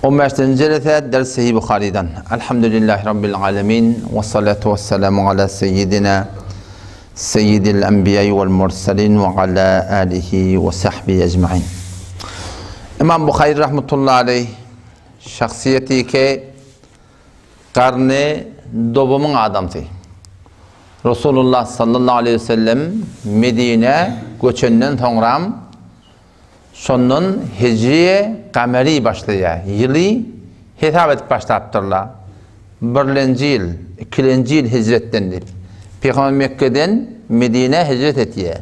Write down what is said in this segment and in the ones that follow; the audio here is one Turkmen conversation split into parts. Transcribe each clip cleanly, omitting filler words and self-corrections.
On bäşinji jelese ders Sahih Buharydan. Elhamdülillahi Rabbil alemin. Ve salatu ve selamu ala seyyidina seyyidil enbiya vel mursalin ve ala alihi ve sahbihi ecmain. İmam Buhary rahmetullahi aleyh şahsiýeti ki garny dobumyň adamsy. Resulullah sallallahu aleyhi ve sellem Medine göçenden soňram Şondan hijri gameri başlaýar. Ýyly hesap edip başlapdyrlar. Birlenji ýyl, ikilenji ýyl hijretden diýip. Pygamber Mekgeden Medinä hijret etýär.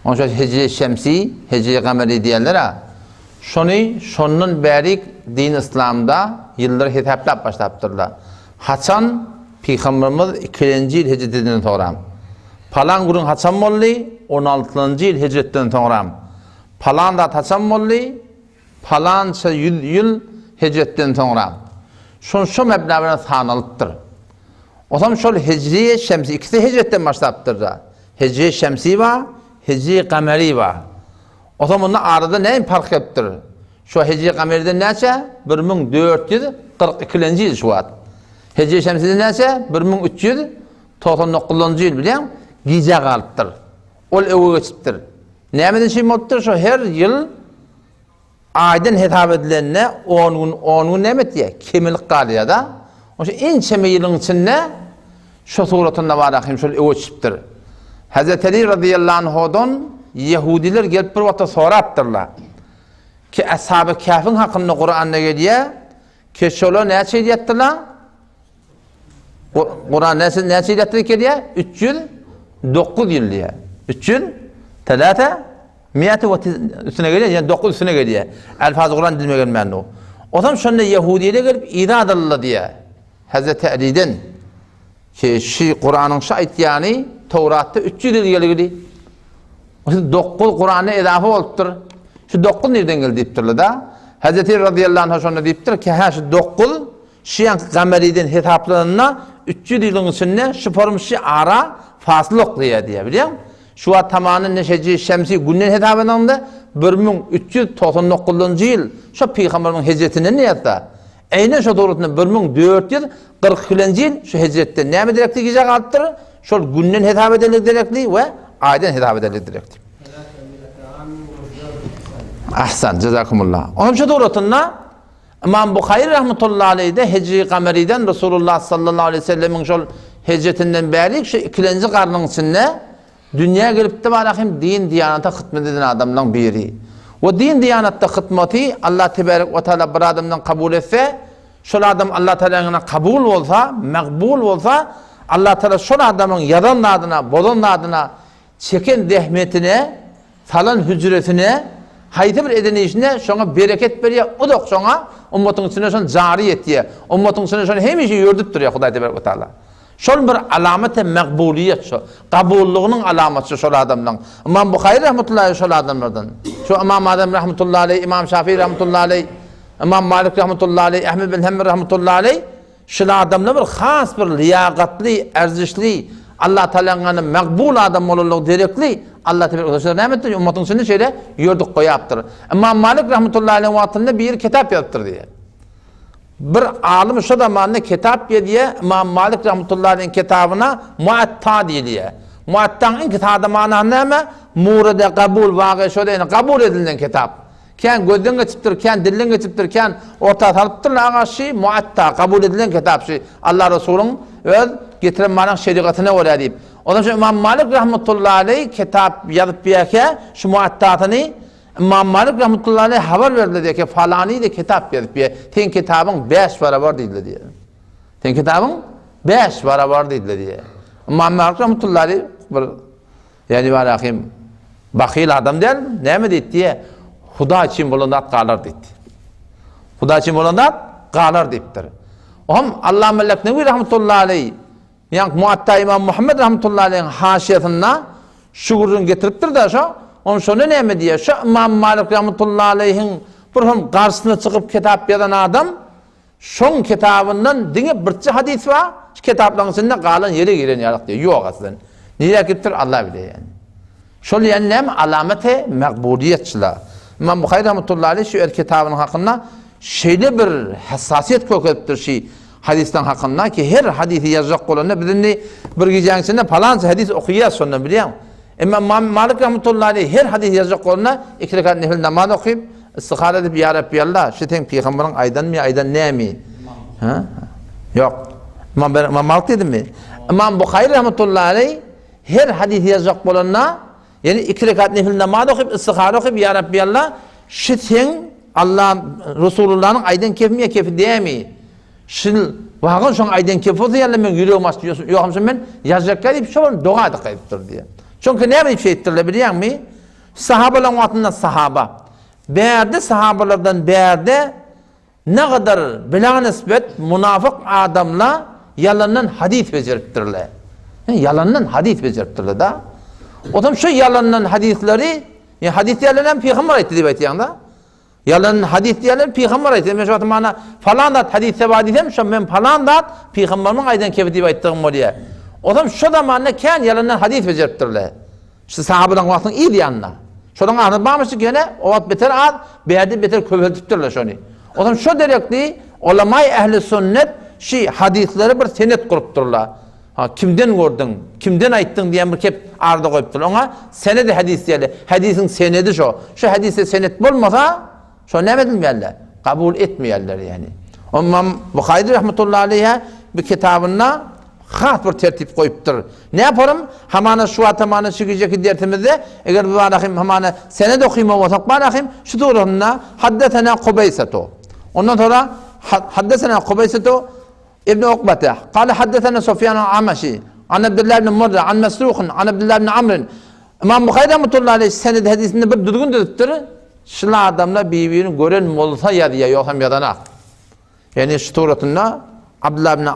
Onça hijri şemsi, hijri gameri diýerler-ä. Şony şondan bärik din yslamda ýyllary hesaplap başlapdyrlar. Haçan Pygamberimiz ikilenji ýyl hijret edenden soňra. Palan gürrüň haçan boldy? On altynjy ýyl hijretden soňram. Palan zat haçan boldy? Palança ýüz ýyl hijretden soňram. Şon şo mebna bilen sanalypdyr. Osam şol hijri şemsi ikisi hijretden başlapdyr-da. Hijri şemsi bar, hijri gameri bar. Osam onda arada näme parh gelipdir? Şo hijri gameriden näçe? 1442-lenji ýyl şu wagt. Hijri şemsiden näçe? 1300 99-njy ýyl bilýäň, gijä galypdyr. Ol öwe geçipdir. Nämeden şeý bolupdyr? Şo her ýyl aýdan hesap edilende 10 gün, 10 gün näme etýär? Kemilik galýar-da. Oşa ençeme ýylyň içinde şo suratynda bar hem şol öwe çypdyr. Hazreti Ali radıyallahu anhudan Ýehudiler gelip bir wagtda sorapdyrlar. Ki Ashab-y Käfiň hakynda Kuranda gelýär, ki şolar näçe ýyl ýatdylar? Kuran näçe näçe ýyl ýatdy gelýär? 309 ýyl diýýär. 300 telate miýati we üstüne gelýär, ýani 9 üstüne gelýär. Elfaz Kuran dilime gelmän o. Otam şonda Ýehudiýe gelip iradalla diýýär. Hazreti Ali'den ki şu Kuranyň şu aýtýany Towratda 300 ýyl gelgili. Şu 9 Kurana edafa bolupdyr. Şu 9 nirden geldi diýipdirler da. Hazreti radıyallahu anh şonda diýipdir ki, ha şu 9 Şu ýanky gameriden hesaplananda 300 ýylyň içinde şu forum şu ara fasyl oklaýar diýýär, bilýäňmi? Şu wagt tamany neşeji şemsi günden hesap edende 1399-njy ýyl şo pygamberimiň hijretinden diýýär-de. Eýnen şo dogrusynda 1442-nji ýyl şu hijretden näme derekli gijä galypdyr? Şol günden hesap edildi derekli we aýdan hesap edildi derekli. Ahsan, jazakumullah. Onuň şu dogrusynda Ymam Buhary rahmetullahi aleýh-de hijri gameriden Resulullah sallallahu aleýhi we sellemiň şol hijretinden bärik şu ikilenji garnyň içinde dünýä gelipdi bara hem din diýanata hytmat eden adamlaryň biri. We din diýanatda hytmaty Allah tebarek we taala bir adamdan kabul etse, şol adam Allah taala kabul bolsa, makbul bolsa, Allah taala şol adamyň ýazan zadyna, bozan zadyna, çeken zähmetine salan hüjresine, haýsy bir eden işine şoňa bereket berýär, uzak şoňa ummatyň içinde şony jary etýär. Ummatyň içinde şony hemişe ýördüp durýar Hudaý tebarek we taala. Şol bir alamaty makbulyýet şo. Kabullygynyň alamaty şol adamlaryň. Ymam Buhary rahmetullahi şol adamlardan. Şu Ymam Azam rahmetullahi aleýh, Ymam Şafii rahmetullahi aleýh, Ymam Malik rahmetullahi aleýh, Ahmed bin Hanbel rahmetullahi aleýh Şul adamlar bir has bir lyýakatly, erzişli, Allah Tagalaň makbul adam bolanlygy derekli, Allah tebarek we näme etdi? Ummatyň içinde şeýle ýördük goýapdyr. Ymam Malik rahmetullahi aleyh wagtynda biri kitap ýazypdyr diýýär. Bir alym şo zamanda kitap ýazýar, Ymam Malik rahmetullahi aleyh kitabyna Muatta diýilýär. Muattaň iň sada manasy näme? Murada kabul wagy şo diýen kabul edilen kitap. Kän gözden geçipdir, kän dilden geçipdir, kän orta salypdyrlar aga şi Muatta kabul edilen kitap şi Allah Resulyň öz getiren manaň şerigatyna görä diýip. Ondan soň Ymam Malik rahmetullahi aleý kitap ýazyp berkä şu Muattasyny Ymam Malik rahmetullahi aleý habar berdiler diýe ki falany de kitap ýazyp ber. Seň kitabyň 5 barabar diýdiler diýe. Seň kitabyň 5 barabar diýdiler diýe. Ymam Malik rahmetullahi aleý bir Ýani Ibrahim bahyl adam däl, näme diýdi diýe, Hudaý üçin bolan zat galar diýdi. Hudaý üçin bolan zat galar diýipdir. Ohm Allama Leknewi rahmetullahi aleý, ýa Muatta Imam Muhammed rahmetullahi aleýiň haşiýasynda şu gürrüň getiripdir da şo, on şonda näme diýýär? Şo Imam Malik rahmetullahi aleýhiň bir hem garşysyna çykyp kitap ýazan adam Şoň kitabyndan diňe birçe hadys bar, şu kitaplaryň içinde galan ýere giren ýalyk diýýär. Ýok aslyn. Nirä gidipdir Allah bilýär ýani. Şol ýani näme alamaty makbuliýet şula. Imam Buhary rahmetullahi aleyh şu öz kitabynyň hakynda. şeýle bir hassasiýet görkezipdir şi hadyslaryň hakynda ki her hadysy ýazjak bolanda biz indi bir gijäň içinde palança hadys okaýas şondan bilýäň. Emma Ymam Malik rahmetullahi aleýh her hadys ýazjak bolanda iki rekat nefil namaz okyp, istihara edip ýa Rabbi Allah, şu seň pygamberiň aýdanmy ýa aýdan nämi? Ha? Ýok. Ymam ben Ymam Malik diýdimmi? Ymam Buhary rahmetullahi aleýh her hadys ýazjak bolanda Ýene iki rekat nefil namaz okyp, istihara okyp, Ýa Rabbi Alla, şu seň Allah Resulullanyň aýdan kefimi ýa kefi dämi? Şul wagyň şoň aýdan kefi bolsa ýa-da meň ýüregim açdy, ýogsam şo men ýazjakka diýip şo bir doga edip gaýdypdyr diýýär. Çünki näme diýip şeýtdirler bilýäňmi? Sahabalaryň wagtynda sahaba. Bärde sahabalardan bärde Nagadar bilanysbet munafyk adamla ýalandan hadys bejeripdirle. Ýalandan hadys bejeripdirle da. Otam şu ýalandan hadyslary, ýa hadys diýerler hem pygamber aýtdy diýip aýtýaň-da. Ýalan hadys diýerler pygamber aýtdy. Men şu wagt mana falan zat hadysda bar diýsem, şo men falan zat pygamberimiň aýdan kebi diýip aýtdygym bolýar. Otam şo zamanda kän ýalandan hadys bejeripdirle. Şu sahabalaryň wagtynyň yz ýanynda. Şolaryň arasynda barmyşdyk ýöne o wagt beter az, bärde beter köpeltipdirler şony. Onsoň şo derekli ulamaý ähli sünnet şi hadyslary bir senet gurupdyrlar. Ha, kimden gördüň, kimden aýtdyň diýen bir kep arada goýupdyrlar. Oňa senedi hadys diýerler. Hadysyň senedi şo. Şu hadysda senet bolmasa, Şony näme edilmeýärler? Kabul etmeýärler ýagny. Ymam Buhary rahmetullahi aleýhe bu kitabynda has bir tertip goýupdyr. Ne yaparym? Hamana şu wagt hamana şu gijeki dersimizde eger bu barahym hamana sened okyma bolsak barahym şu suratynda haddesena Kubeýsetu. Ondan sonra haddesena Kubeýsetu ibn Ukbete. Kale haddesena Sufyan al-Amaşi. An Abdullah ibn Murra, an Mesruhun, an Abdullah ibn Amr. Ymam Buhary rahmetullahi aleýh sened hadisinde bir düzgün düzüpdir. Şul adamlar bir-birini gören bolsa ýazýar, ýogsam ýazanak. Ýagny şu suratynda Abdullah ibn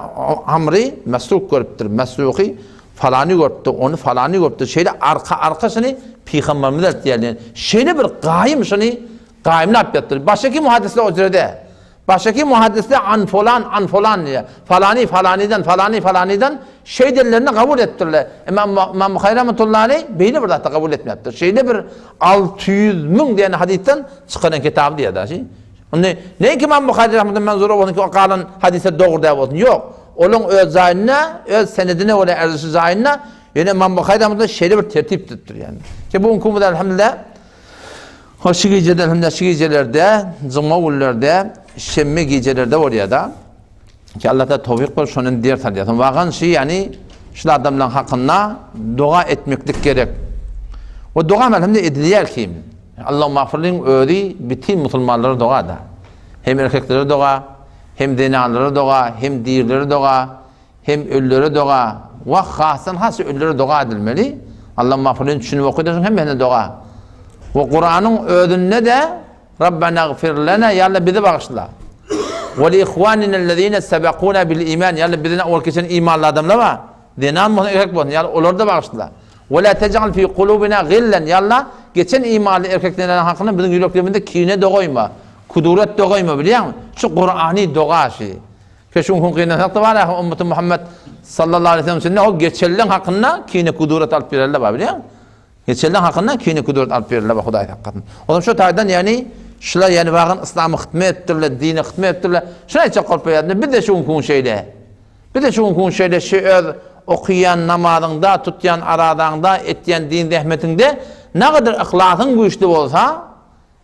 Amry Mesruk görüpdir, Mesruky falany görüpdir, ony falany görüpdir. Şeýle arka-arka şuny pygamberimiz eltýär. Şeýle bir gaýym şuny gaýymlap ýatyr. Başga kim muhaddisler o jürede? Başdaky muhaddisler an folan, an folan diýýär. Falany falanydan, falany falanydan şeýdenlerini kabul etdirler. Emma Ymam Buhary rahmetullahi aleýh beýle bir zatda kabul etmäpdir. Şeýle bir 600 müň diýen hadysdan çykaran kitaby diýýär daşy. Indi näki Ymam Buhary rahmetullahi menzura bolsun ki o galan hadyslar dogry däl bolsun. Ýok. Olaň öz jaýynda, öz senedine görä erzişi jaýynda ýöne Ymam Buhary rahmetullahi şeýle bir tertip düzüpdir ýani. Ki bu günki elhamdülillah Hoş şu gijeden hem-de şu gijelerde, juma günlerde, şenbe gijelerde bolýar-da. Ki Allah da towfyk ber, şondan ders alýar. Wagan şu ýani şu adamlaryň hakynda doga etmeklik gerek. We doga hem de edilýär ki, Allahumma agfirliň özi bütin musulmanlara doga da. Hem erkeklere doga, hem zenanlara doga, hem dirilere doga, Hem ölülere doga, wah hasdan has ölülere doga edilmeli. Allah magfirligini düşünip okydyrsyn hemmesine doga. We Kuranyň özünde-de Rabbena gfir lena ýa Allah bizi bagyşla. We li ihwanina allazina sabakuna bil iman ýa Allah bizden owal geçen imanly adamlar bar. Zenan bolsun, erkek bolsun, ýa Allah olary da bagyşla. We la tej'al fi kulubina gillan ýa Allah geçen imanly erkek zenanyň hakynda biziň ýüreklerimizde kine-de goýma, kuduret-de goýma bilýäňmi? Şu Kurany doga şi. Peşiň huňkyndan bar ahim ummeti Muhammed sallallahu aleyhi ve sellem içinde o geçelleň hakynda kine kuduret alyp bererler bar bilýäňmi? Geçelleň hakynda kine kuduret alyp bererler bar Hudaý saklasyn. Olam şu taýdan ýani şular ýani bagyn yslama hytmet etdirler, dine hytmet etdirler. Şuna aýtjak bolup berýärdim. Biz de şu günki şeýle. Biz de şu günki şeýle şu öz okaýan namazyňda, tutýan arazaňda, etýän din zähmetiňde nagadyr yhlasyň güýçli bolsa,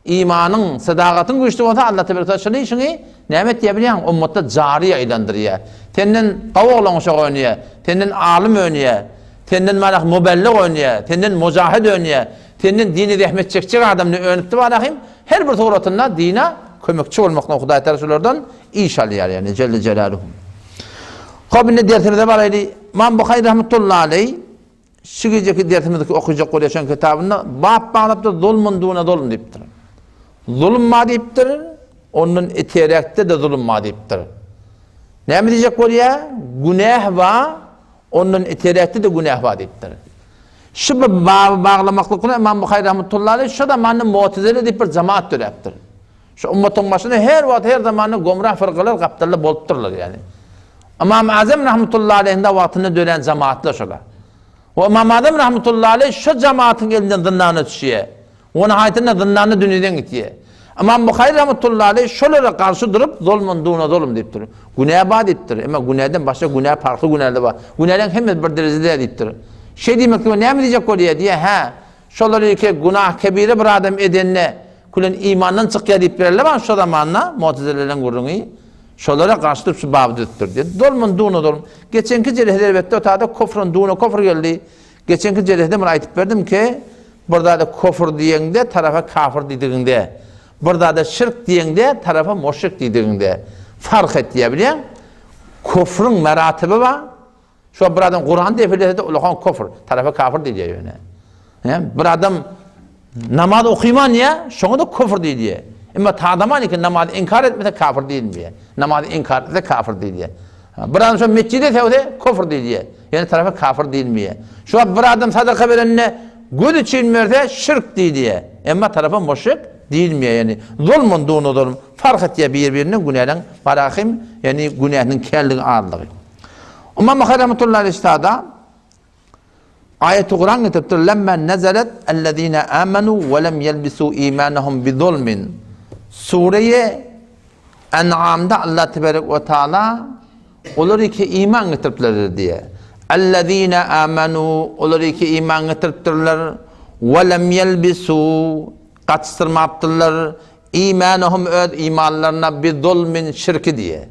Imanyň, sadagatyň güýçli bolsa Allah tebarek taala şuny işiňi näme etýär bilýäňmi? Ummatda jary aýlandyrýar. Senden gawy oglan uşak önýär, senden alym önýär, senden barah mubellig önýär, senden mujahid önýär, senden dine zähmet çekjek adam ne önüpdi barahym her bir suratynda dine kömekçi bolmakdan Hudaý Taala şulardan iş alýar ýani Celle Celaluhu. Hop indi dersimize baraýly. Imam Buhary rahmetullahi aleý Şu gijeki dersimizdeki okajak bolýan şoň kitabynda bap baglapdyr, zulmun duna zulm diýipdir. Zulum bar diýipdir, ondan eterekde-de zulum bar diýipdir. Näme diýjek bolýar? Günäh bar, ondan eterekde-de günäh bar diýipdir. Şu bir baby baglamaklyk bilen Imam Buhary rahmetullahi aleyh şu zamanda Mu'tezile diýip bir jemaat döräpdir. Şu ummatyň başynda her wagt her zamanda gomrah fyrkalar gapdalda bolupdyrlar ýani. Ymam Azam rahmetullahi aleyhinde wagtynda dörän jemaatlar şolar. We Ymam Azam rahmetullahi aleyh şo jemaatyň elinden zyndana düşýär. We nihaýetinde zyndanda dünýeden gitýär. Ymam Buhary rahmetullahi aleýh şolara garşy durup zulmun duna zulum diýipdir. Günä bar diýipdir. Emma günäden başga günä parhly günäler bar. Günäleriň hemmesi bir derejede däl diýipdir. Şeý diýmek bilen näme diýjek bolýar diýýär, hä, şolar ilki günah kebire bir adam edende külen imandan çykýar diýip bererler bar şo zamanda mu'tezilelerň gürrüňi. Şolara garşy durup şu baby düzüpdir diýýär. Zulmun duna zulum. Geçenki jelesede elbetde o taýda kufrun duna kufr geldi. Geçenki jelesede muny aýdyp berdim ki, bir zada kufr diýeňde tarapa kafir diýdigiňde, bir zada şirk diýeňde tarapa muşrik diýdigiňde fark etýär bilýäň. Kufruň meratyby bar. Şo bir adam Kurany depelese-de ulakan kufr, tarapa kafir diýilýär ýöne. Bir adam namaz okyman diýýär, şoňa-da kufr diýilýär. Emma tadaman eken namazy inkar etmese kafir diýilmeýär. Namazy inkar etse kafir diýilýär. Bir adam şo metjide säwse kufr diýilýär. Ýöne tarapa kafir diýilmeýär. Şu wagt bir adam sadaka berende göz üçin berse şirk diýilýär. Emma tarapa muşrik diýilmeýär. Ýagny zulmun duna zulm fark etýär bir-birinden günäleň barahym, ýagny günäsiniň känligi azlygy. Ymam Buhary rahmetullahi aleyh sada aýaty Kuran getiripdir. Lemma nazalat allazina amanu we lem yelbisu imanahum bi zulmin. Sure-i En'amda Allah tebarek we taala olar ki iman getiripler diýe. Allazina amanu olar ki iman getiripdirler we lem yelbisu gatyşdyrmapdyrlar imanahum öz imanlaryna bi zulmin şirki diýe.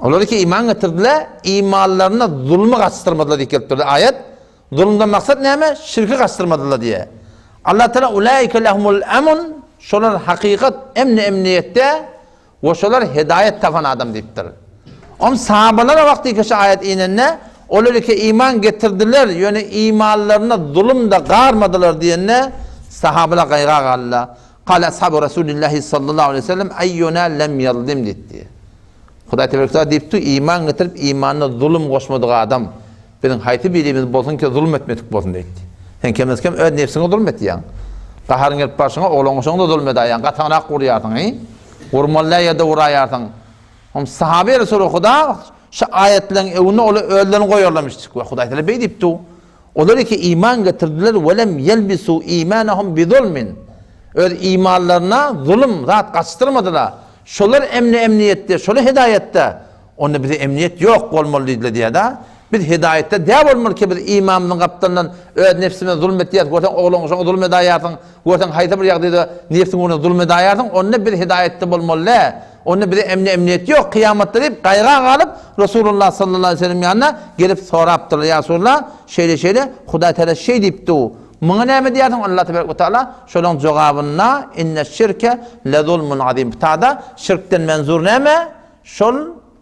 Olar ki iman getirdiler, imanlaryna zulmy gatyşdyrmadylar diýip gelip durdy aýat. Zulumdan maksat näme? Şirki gatyşdyrmadylar diýe. Allah Teala ulaike lehumul emun şolar hakykat emni emniýetde we şolar hidaýet tapan adam diýipdir. Om sahabalara wagty ki şu aýat inende olar ki iman getirdiler, ýöne imanlaryna zulum da garmadylar diýende sahabalar gaýga galdylar. Kale ashabu Rasulillahi sallallahu aleyhi ve sellem eyyuna lem yazlim diýdi. Hudaý tebarek taala diýipdi, iman getirip imanyna zulum goşmadyk adam biziň haýsy birimiz bolsun ki zulum etmedik bolsun diýdi. Sen kemez-kem öz nebsiňe zulum etýäň. Gaharyň gelip barşyňa oglan-uşagyňa-da zulum edäýýäň, gataňrak urýarsyň, hy? Urmaly däl ýerde uraýarsyň. Hom sahabe Resuly Huda şu aýatlaryň öňünde olar özlerini goýarlarmyşdyk we Hudaý taala beý diýipdi. Olar ki iman getirdiler welem ýelbisu imanahum bizulmin. Öz imanlaryna zulum zat gatyşdyrmadylar. Şolar emni emniýetde, şolar hidaýatda. Onda bize emniýet ýok bolmaly diýdiler diýýär-de. Biz hidaýatda däl bolmaly ki biz imanymyzyň gapdalyndan öz nebsimize zulum etýäris, görseň oglan-uşagyňa zulum edaýarsyň, görseň haýsy bir ýagdaýda nebsiň ugruna zulum edaýarsyň, onda biz hidaýatda bolmaly däl. Onda bize emni emniýet ýok kyýamatda diýip gaýga galyp Resulullah sallallahu aleýhi we sellem ýanyna gelip sorapdyrlar, Ýa Resulallah, şeýle-şeýle Hudaý Tagala şeý diýipdi, muňa näme diýersiň? Allah tebarek we taala şolaň jogabynda Inneş-şirke lezulmun azim. Bu tada şirkden menzur näme? Şol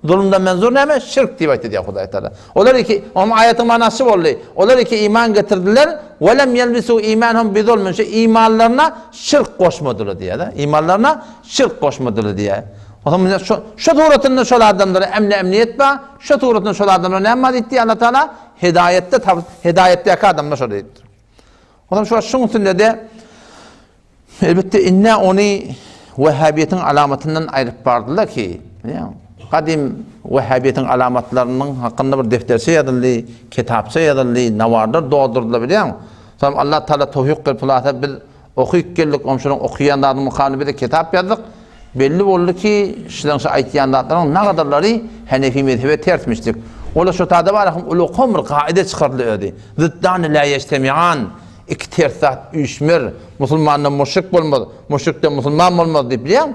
Zulumdan menzur näme? Şirk diýip aýtdy diýýär Hudaý Tagala. Olar iki, onuň aýatyň manasy şu boldy. Olar iki iman getirdiler, we lem ýelbisu imanhum bi zulmin. Şu imanlaryna şirk goşmadylar diýýär-de. Imanlaryna şirk goşmadylar diýýär. O zaman şu, şu suratynda şol adamlara emne emniýet bar, şu suratynda şol adamlara näme bar diýdi Allah Taala? Hidaýetde, hidaýetdäki adamlar şol diýipdir. O zaman şu şuň üstünde-de Elbetde indi ony wehhabiýetiň alamatyndan aýryp bardylar ki, gadym wehhabiýetiň alamatlarynyň hakynda bir defterçe ýazyldy, kitapça ýazyldy, nawarlar doldurdylar bilýäňmi? Soň Allah Taala towfyk berip hulasa biz okyp geldik, oň şonuň okaýan zadynyň mukabyny biz kitap ýazdyk. Belli boldy ki, şiziň şu aýtýan zatlaryň nagadarlary Hanefi mezhebe tersmişdik. Olar şo tada bar ahym ulakan bir kaide çykardy özi. Ziddani la ýeştemian. Iki ters zat üýşmer, musulmandan muşrik bolmaz, muşrikden musulman bolmaz diýip bilýäň.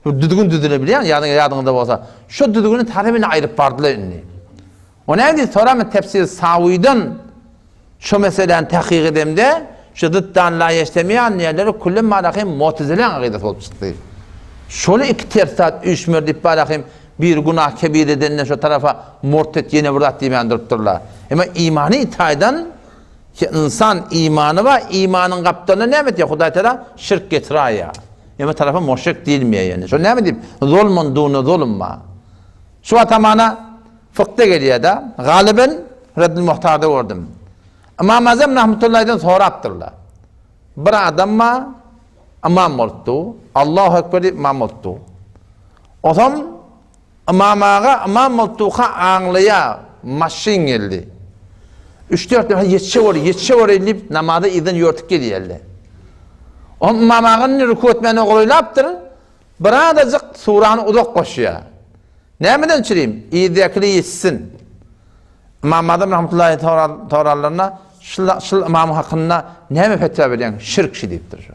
Bir düzgün düzüle bilýäň, ýadyňa ýadyňyzda bolsa. Şo düzgüni tarabini aýryp bardylar indi. O näme diýip sorama tefsir Sawydan şo meseläni tahkyk edemde, şu zıtdan la ýeştemeýän diýenleri küllen marahim mu'tezileň akydasy bolup çykdy. Şoly iki ters zat üýşmer diýip barahim bir günah kebir edenden şo tarapa murtet ýene bir zat diýmän durupdyrlar. Emma imany taýdan Ki ynsan imany bar, imanyň gapdalynda näme etýär? Hudaý Teala şirk getiraýýar. Ýöne tarapa muşrik diýilmeýär ýöne. Şol näme diýip? Zulmun dune zulum bar. Şu wagt hamana fykda gelýär-de. Galyben Reddül Muhtarda gördüm. Ymam Azam rahmetullahi sorapdyrlar. Bir adam bar, ymam bolupdy. Allahu ekber diýip ymam bolupdy. Osam Ymam aga ymam bolupdyka aňlaýa maşyn geldi. Üç-dört defa ýetişeweri, ýetişeweri diýip namaza yzdan ýörtüp gelýärler. Oňa Ymam aga indi ruku etmäne golaýlapdyr, birazajyk surany uzak goşýar. Nämeden çürim? Yzdakini ýetsin. Ymam Azam rahmetullahi soranlarynda şul şul ymamyň hakynda näme fetwa berýäň? Şirk şi diýipdir şu.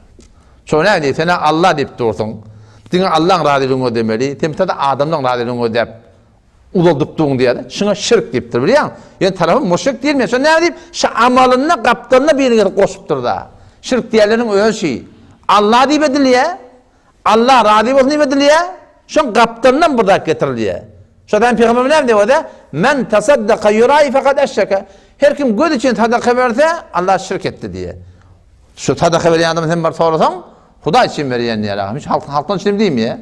Şo näme diýip, sen Allah diýip dursuň. Diňe Allaň razylygyny gözlemeli. Sen bir adamlaň razylygyny gözläp uzaldyp duruň diýýär. Şuňa şirk diýipdir, bilýäň? Ýöne tarapy müşrik diýilmeýär. Şo näme diýip, şu amalynda gapdalyna birini getirip goşupdyr-da. Şirk diýenleriň özi şi. Allah diýip edilýär. Allah razy bolsun diýip edilýär. Şoň gapdalyndan bir zat getirilýär. Şodan pygamberimiz näme diýip öde? Men tasaddaka ýurai fakat eşreke. Her kim göz üçin sadaka berse, Allah şirk etdi diýýär. Şu sadaka berýän adamy sen bir sorasaň, Hudaý üçin berýän diýýär agam. Hiç halk halkdan üçin diýmeýär.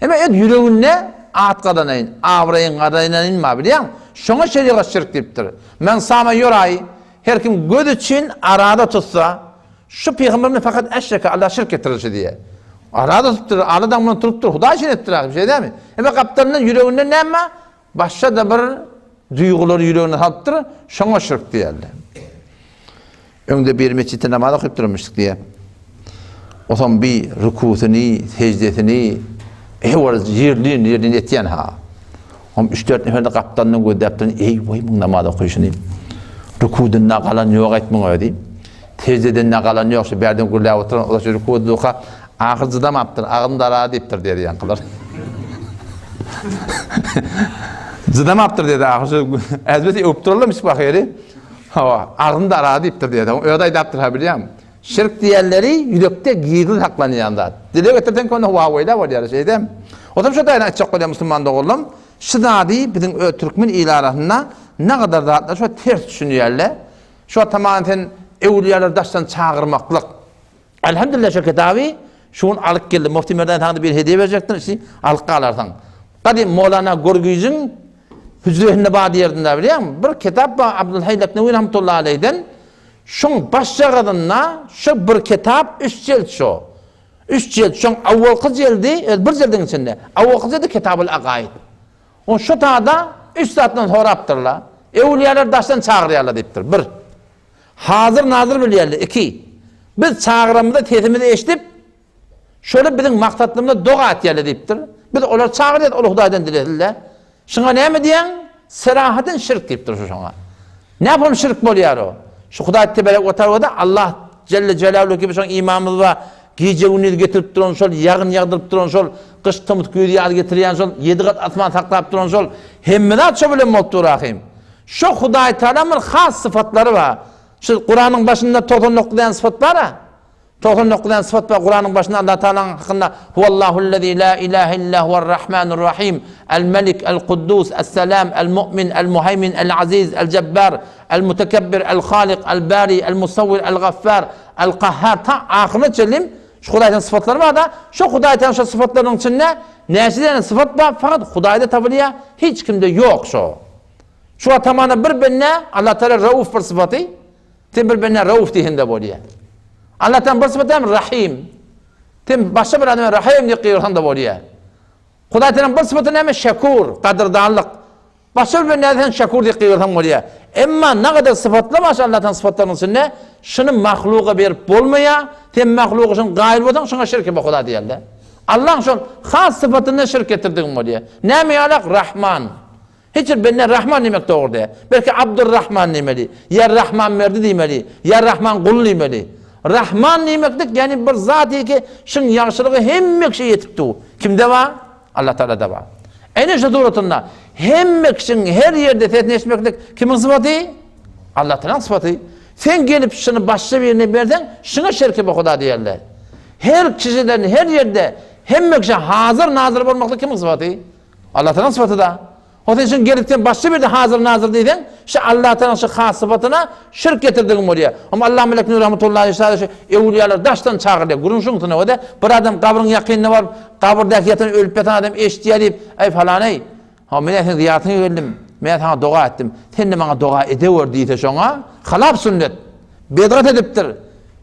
Emma et ýüreginde at gazanaýyn, abraýyn gazanaýyn ma bilýäň. Şoňa şerigat şirk diýipdir. Men sama ýurai her kim göz üçin arada tutsa, Şu pygamberimiz fakat eşreke Allah şirk getirişi diýe. Arada tutupdyr, ala daňdan turupdyr, Hudaý üçin etdir ahim, şeý dämi? Emma gapdalyndan ýüreginden näme? Başga-da bir duýgulary ýüregine salypdyr, şoňa şirk diýerler. Öňde bir metjitde namaz okyp durmuşdyk diýe. Otam bir rukusyny, sejdesini ewel ýerlin ýerlin etýän ha. Om 3-4 nefer de gapdalyndan gözläp duran, eý woý muň namaz okyşyny. Rukudan da galan ýok aýt muňa diýip. Seždeden de galan ýok, şu bärden gürläp oturan, o da şu rukuda duka, ahyr jydamapdyr, agzym dara diýipdir diýdi ýaňkylar. Jydamapdyr diýdi ahyr şu äzbeti öwüp durarlar misbah ýeri. Hawa, agzym dara diýipdir diýdi. Özi aýdapdyr ha bilýäňmi? Şirk diýenleri ýürekde gizli saklanýan zat. Dile getirseň köne waweýla bolýar şeýdem. Otam şo taýdan aýtjak bolýan musulman doganlarym, şu zady biziň öz türkmen il arasynda nagadar zatlar şo ters düşünýärler. Şu ataman sen öwlüýaleri daşdan çagyrmaklyk. Elhamdülillah şu kitaby şu gün alyp geldim. Mufti Merdan sana bir hediye berjekdim, işi alyp galarsyň. Gadym Molana Gorgüjiň hüjresinde bar diýerdin-dä bilýäňmi? Bir kitap bar Abdulhaý Leknewi rahmetullahi aleyhden. Şoň başjagazynda şu bir kitap üç jilt şo. Üç jilt şoň awwalky jildi, öz bir jildiň içinde. Awwalky jildi Kitabul Agaid. On şu tada üç zatdan sorapdyrlar. Öwlüýalar daşdan çagyrýarlar diýipdir. Bir. Hazyr nazyr bilýärler. Iki. Biz çagyramyzda sesimizi eşidip, şöyle biziň maksatlymyza doga etýärler diýipdir. Biz olary çagyrýarys, olar Hudaýdan dilesinler. Şuňa näme diýýäň? Serahaten şirk diýipdir şu şoňa. Näme şirk bolýar o? Şu Hudaý teberek we taala Allah Celle Celaluhu gibi şoň imanymyz bar. Gije-gündiz getirip duran şol, ýagyn ýagdyryp duran şol, gyş, tomus, güýz, ýaz getirýän şol, ýedi gat asman saklap duran şol, hemme zat şo bilen bolup dur ahym. Şo Hudaý Tagalaň bir has sypatlary bar. Şu Kuranyň başynda 99 däne sypat bar-a. 99 däne sypat bar Kuranyň başynda Allah Tagalaň hakynda Huwallahullazi la ilahe illa huwar-rahmanur-rahim, el-Melik, el-Kuddus, es-Selam, el-Mu'min, el-Muhaymin, el-Aziz, el-Jabbar, el-Mutekebbir, el-Halik, el-Bari, el-Musawwir, el-Gaffar, El-Kahhar ta ahyryna çenli şu Hudaýyň sypatlary bar-da, şu Hudaýyň şu sypatlarynyň içinde näçe däne sypat bar, fakat Hudaýda tapylýar, hiç kimde ýok şo. Şu atamana bir bende Allah Teala Rauf bir sypaty, sen bir bende Rauf diýende bolýar. Allah Teala bir sypaty hem Rahim. Sen başga bir adama Rahim diýip gygyrsaň da bolýar. Hudaý Teala bir sypaty näme? Şekur, gadyrdanlyk. Başga bir bendäni sen Şekur diýip gygyrsaň bolýar. Emma nagadar sypatlama şu Allahdan sypatlarynyň içinde şuny mahluga berip bolmaýar. Sen mahluga şuny gaýyl bolsaň şuňa şirk etme Huda diýende. Allaň şol has sypatynda şirk getirdigiň bolýar. Näme ýalak Rahman. Hiç bir bende Rahman diýmek dogry däl. Belki Abdurrahman diýmeli, ýa Rahman berdi diýmeli, ýa Rahman gul diýmeli. Rahman diýmeklik ýagny bir zat ki şuň ýagşylygy hemme kişä ýetip dur. Kimde bar? Allah Teala'da bar. Ene şu suratynda hemme kişiň her ýerde sesini eşitmeklik kimiň sypaty? Allah Teala'nyň sypaty. Sen gelip şuny başga birine berseň, şuňa şirki bu Huda diýerler. Her kişiden her ýerde hemme kişi hazır nazır bolmaklyk kimiň sypaty? Allah Teala'nyň sypaty da. O sen şuny gelip sen başga birde hazır nazır diýseň, şu Allah Teala'nyň şu has sypatyna şirk getirdigiň bolýar. Amma Allah Melek Nur rahmetullahi aleyhi şu ewliýalar daşdan çagyrýar. Gürrüň şuň üstüne o-da bir adam gabryň ýakynynda baryp, gabyrdaky ýatan ölüp ýatan adam eşitýär diýip, Eý falan-eý, ha men seniň zyýaratyňa geldim, men saňa doga etdim, sen-de maňa doga edewer diýse şoňa halap sünnet, bedgat edipdir,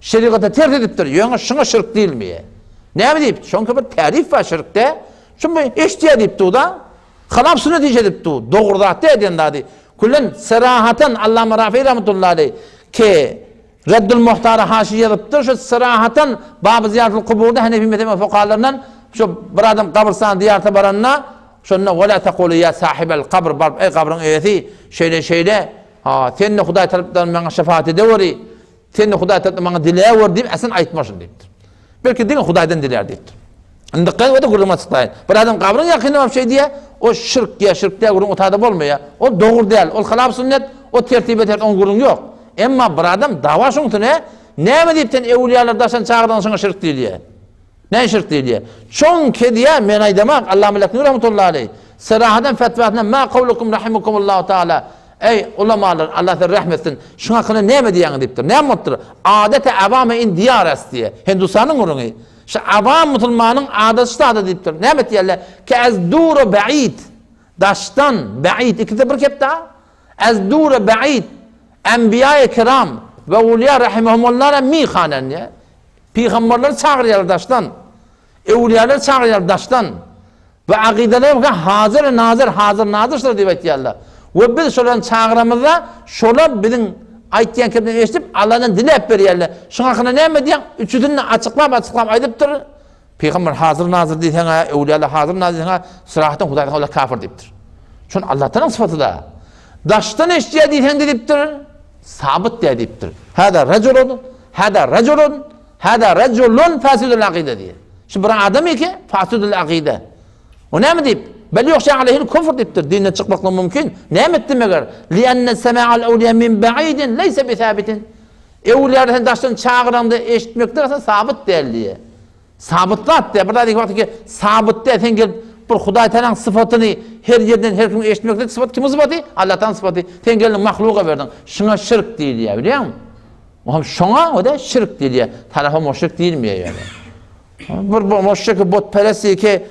şerigata ters edipdir, ýöne şuňa şirk diýilmeýär. Näme diýip? Şoňka bir tärif bar şirkde. Şumy eşitýär diýip dur-da. Halap sünnet iş edip dur. Dogry zat däl diýen zady. Küllen serahatan Allama Rafi rahmetullahi aleyh ke. Reddül Muhtara haşiýe ýazypdyr, şu syrahatan Baby Zyýaratyl Kuburda Hanefi mezhebiniň fukahalaryndan şu bir adam gabrystana zyýarata baranda, şonda Ve la tekulu ýa sahibel kabr baryp eý gabryň eýesi şeýle şeýle, ha, sen-de Hudaý tarapdan maňa şefaat edeweri, sen-de Hudaý tarapdan maňa diläwer diýip aslyn aýtma şuny diýipdir. Belki diňe Hudaýdan dilär diýipdir. Indi dykgat edip gürrüňimi açyklaýyn. Bir adam gabryň ýakynyna baryp şeý diýýär, o şirk diýýär, şirk däl gürrüň o taýda bolmaýar. Ol dogry däl, ol hylap sünnet, o tertibe ters, oň gürrüňi ýok. Emma bir adam dawa şoň üstüne, näme diýip sen öwlüýalar daşdan çagyrdyň şoňa şirk diýilýär. Näme şirk diýilýär? Çünki diýýär, men aýdamak, Allama Lekni rahmetullahi aleýh, serahadan fetwasynda ma kawlukum rahimakumullahu taala Eý, ulamalar, Allah size rehmet etsin, şuň hakynda näme diýýäňiz diýipdir. Näme bolupdyr? Adete awame in diýar est diýýär. Hindustanyň gürrüňi. Şu awam musulmanyň adaty şu zada diýipdir. Näme etýärler? Ke ez duru ba'id. Daşdan, ba'id, ikisi bir kepde. Ez duru ba'id. Enbiýa-i kiram we uliýa rahimehumullah mihanen diýýär. Pygamberleri çagyrýarlar daşdan. Öwlüýalar çagyrýar daşdan. We akydalar bolsa hazyr nazyr, hazyr nazyr şular diýip aýtýarlar. We biz şolary çagyramyzda, şolar biziň aýtýan kepimizi eşidip, Alladan diläp berýärler. Şuň hakynda näme diýýäň? Üçüsini açyklap-açyklap aýdypdyr. Pygamber hazyr nazyr diýseň-ä, öwlüýalar hazyr nazyr diýseň-ä, syrahatdan Hudaýdan olar kafir diýipdir. Şony Allatalaň sypaty-da. Daşdan eşidýär diýseň-de diýipdir, sabyt däl diýipdir. Hada rajulun, hada rajulun, Hada rajulun fasidul akyda diýýär. Şu bir adam eke fasidul akyda. O näme diýip? Bel ýokşa aleyhil kufr diýipdir. Dinden çykmaklygy mümkin. Näme etdi meger? Lianne sema'al awliya min ba'idin leysa bi sabitin. Ewliýalary sen daşdan çagyraňda eşitmeklik aslynda sabyt däl diýýär. Sabyt zat däl. Bir zat wagty ki sabyt däl. Sen gelip bir Hudaý Tagalaň syfatyny her ýerden her kimiň eşitmeklik syfat kimiň syfaty? Allah Tagalaň syfaty. Sen geldiň mahluga berdiň. Şuňa şirk diýilýär, bilýäňmi? Oňam şoňa o-da şirk diýilýär. Tarapa müşrik diýilmeýär ýöne. Bir bu müşrik butperest ki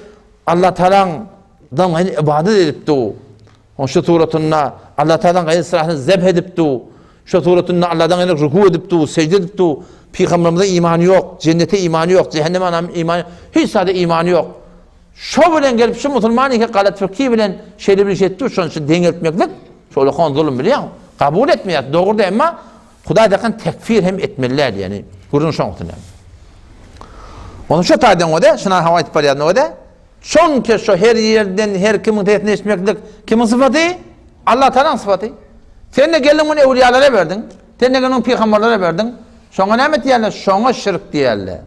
Allah Tagalaň dan gaýry ibadet edip du. O şu suratynda Allah Tagalaň gaýry syrasyny zebh edip du. Şu suratynda Allahdan gaýry ruku edip du, secde edip du. Pygamberimize imany ýok, jennete imany ýok, cehenneme imany, hiç zada imany ýok. Şo bilen gelip şu musulman iki galat fikir bilen şeýle bir iş etdi, şony şu deňeltmeklik, şol hon zulum bilýäň. Kabul etmeýär, dogry da emma Hudaý dakan tekfir hem etmeli däl ýani. Gürrüň şoň üstünde. Onu şu taýdan öde, şuna hawa aýdyp barýan öde. Çünki şu her ýerden her kimiň sesini eşitmeklik kimiň sypaty? Allah Tagalaň sypaty. Sen de geldiň muny öwliýalara berdiň. Sen de geldiň pygamberlere berdiň. Şoňa näme diýerler? Şoňa şirk diýerler.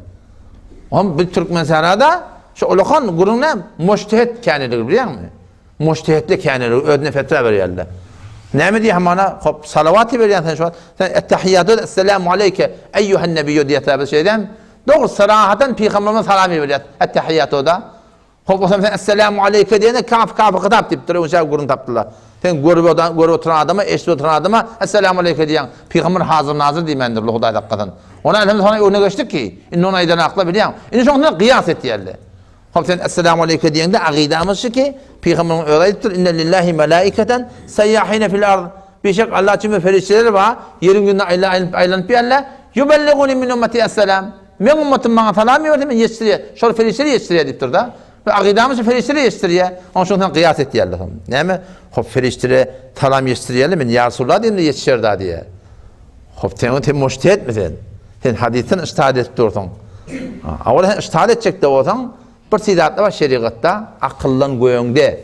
Oňa bir Türkmenistanda şu ulakan gürrüň näme? Mujtehit käniligi bilýäňmi? Mujtehitli käniligi özüne fetwa berýärler. Näme diýýär hamana? Hop, salawat berýän sen şu wagt. Sen ettehiýatu esselamu aleýke eýýuhen nebiýu diýýär biz şeýdem. Dogry, syrahatan pygamberimize salam berýär. Ettehiýatu-da. Hop, o sen esselamu aleýke diýende kaf kafa hytap diýipdir. Öňçä gürrüň tapdylar. Sen görüp odan, görüp oturan adama, eşidip oturan adama esselamu aleýke diýýäň. Pygamber hazyr nazyr diýmändir, Hudaý saklasyn. Ony elhamdülillah soňra öňüne geçdik ki, indi ony aýdan akla bilýäň. Indi şoňa gyýas etýärler. Hop sen esselamu aleýke diýeňde akydamyz şu ki, Pygamberiň özi aýdypdyr, Inne lillahi melaiketen seyyahine fil ard. Bişek Allah üçin bir perişdeler bar, ýeriň ýüzünde aýlanyp aýlanyp ýörler. Yuballiguni min ummeti esselam. Meň ummatym maňa salam iberse men ýetişdirýär. Şol perişdeler ýetişdirýär diýipdir da. Bu akydamyz şu perişdeler ýetişdirýär. Onuň üçin sen gyýas etýärler. Näme? Hop perişdelere salam ýetişdirýärler, men ýa Resulullah diýende ýetişer da diýýär. Hop sen sen mujtehitmi sen? Sen hadysdan ijtihad edip dursuň. Awal sen ijtihad etjek-de bolsaň, bir sidatlar bar şerigatda, akyldan göňde.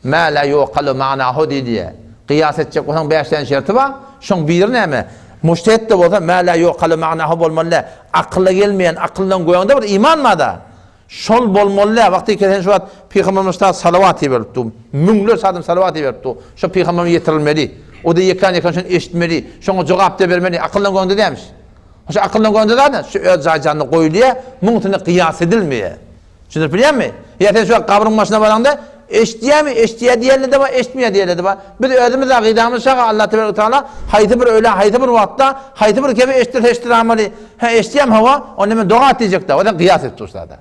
Mä la ýukalu ma'nahu diýilýär. Gyýas etjek bolsaň bäş däne şerti bar. Şoň biri näme? Mujtehit-de bolsa mä la ýukalu ma'nahu bolmaly däl. Akyla gelmeýän, akyldan göňde bir iman bar-da. Şol bolmaly däl. Wagty kesen şu wagt Pygamberimiz şa salawat iberip dur. Müňlerçe adam salawat iberip dur. Şo pygamberimize ýetirilmeli. O-da ýekan-ýekan şony eşitmeli. Şoňa jogap-da bermeli. Akyldan göňde dälmiş. Şu akyldan göňde zat şu öz jaý-janyna goýulýar, muň üstünde gyýas edilmeýär. Düşündirip bilýärmi? Ýa sen şu wagt gabryň başyna baraňda, eşitýärmi, eşitýär diýenler-de bar, eşitmeýär diýenler-de bar. Biz özümiz akydamyz şaga Allah tebaraka taala haýsy bir öýle, haýsy bir wagtda, haýsy bir kebe eşitdirse eşitdiramaly. Hä, eşitýärmi, hawa, onda men doga et diýjek-dä, o sen gyýas edip dursa-da.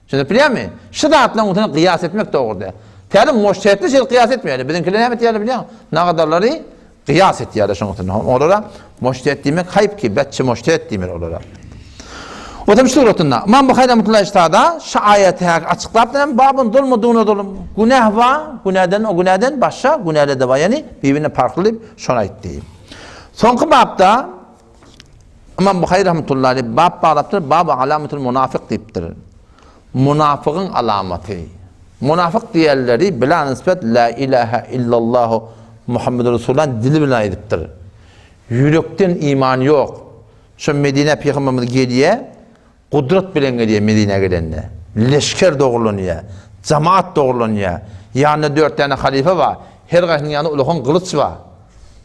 Düşündirip bilýärmi? Şu zatlaryň üstünde gyýas etmek dogry däl. Täze mujtehitler şeýle gyýas etmeýärler. Biziňkiler näme etýärler bilýäňmi? Nagadarlary Gyýas etýärler şonuň üçin. Olara mujtehit diýmek haýp ki, betçi mujtehit diýmeli olara. Otam şu suratynda Imam Buhary rahmetullahi üstada şu aýaty häk açyklapdyr hem babun zulmu duna zulum. Günäh bar, günäden o günäden başga günäler de bar. Ýani bir-birine parhly diýip şony aýtdy. Soňky bapda. Ymam Buhary rahmetullahi aleyh bap baglapdyr, Babu alamatul munafyk diýipdir. Munafygyň alamaty. Munafyk diýenleri bila nisbet la ilaha illallahu Muhammedur Resulullah dili bilen aýdypdyr. Ýürekden iman ýok. Şo Medinä pygamberimiz gelýär, Gudrat bilen gelýär Medinä gelende. Leşger dogrulanýar. Jamaat dogrulanýar. Ýanynda dört däne halyfa bar. Her gaýsynyň ýanynda ulakan gylyç bar.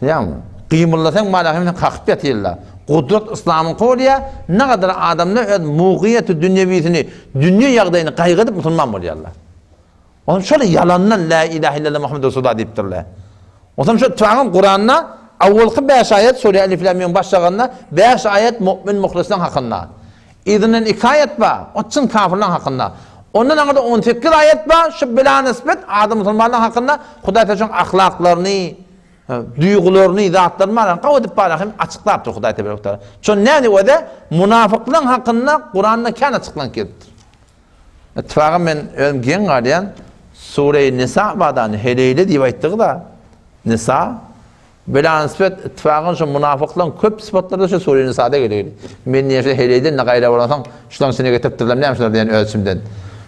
Bilýäňmi? Gymyldasaň mala hemmesini kakyp ýatyrlar. Gudrat yslamyňky bolýar. Nagadar adamlar öz mugyýeti dünýewisini, dünýe ýagdaýyny gaýgy edip musulman bolýarlar. Onam şol ýalandan Lä ilahe illallah Muhammed Resulullah diýipdirler. Onam şol tuwagyň Kuranda awwalky 5 aýat sure Elif Lam Mim başlaganda 5 aýat mu'min muhlislaň hakynda. Yzyndan 2 aýat bar, o çyn kafirlaň hakynda. Ondan aňyrda 18 aýat bar, şu bila nisbet adam musulmanlaň hakynda Hudaý Teala şoň ahlaklaryny, duýgularyny, zatlaryny bar, gawy edip bar hem açyklapdyr Hudaý Teala. Şon näme özi munafyklaň hakynda Kuranda kän açyklanyp gelipdir. Ittifaga men özüm geň galýan, Sure-i Nisa badany heleýle diýip aýtdygy-da, Nisa, bilanysbet ittifagyň şu munafyklaryň köp sypatlary-da şu Sure-i Nisada gelýär. Men diýen şu heleýden-de gaýra bolansoň, şularyň içine getiripdirler, näme şular diýen öz içimden.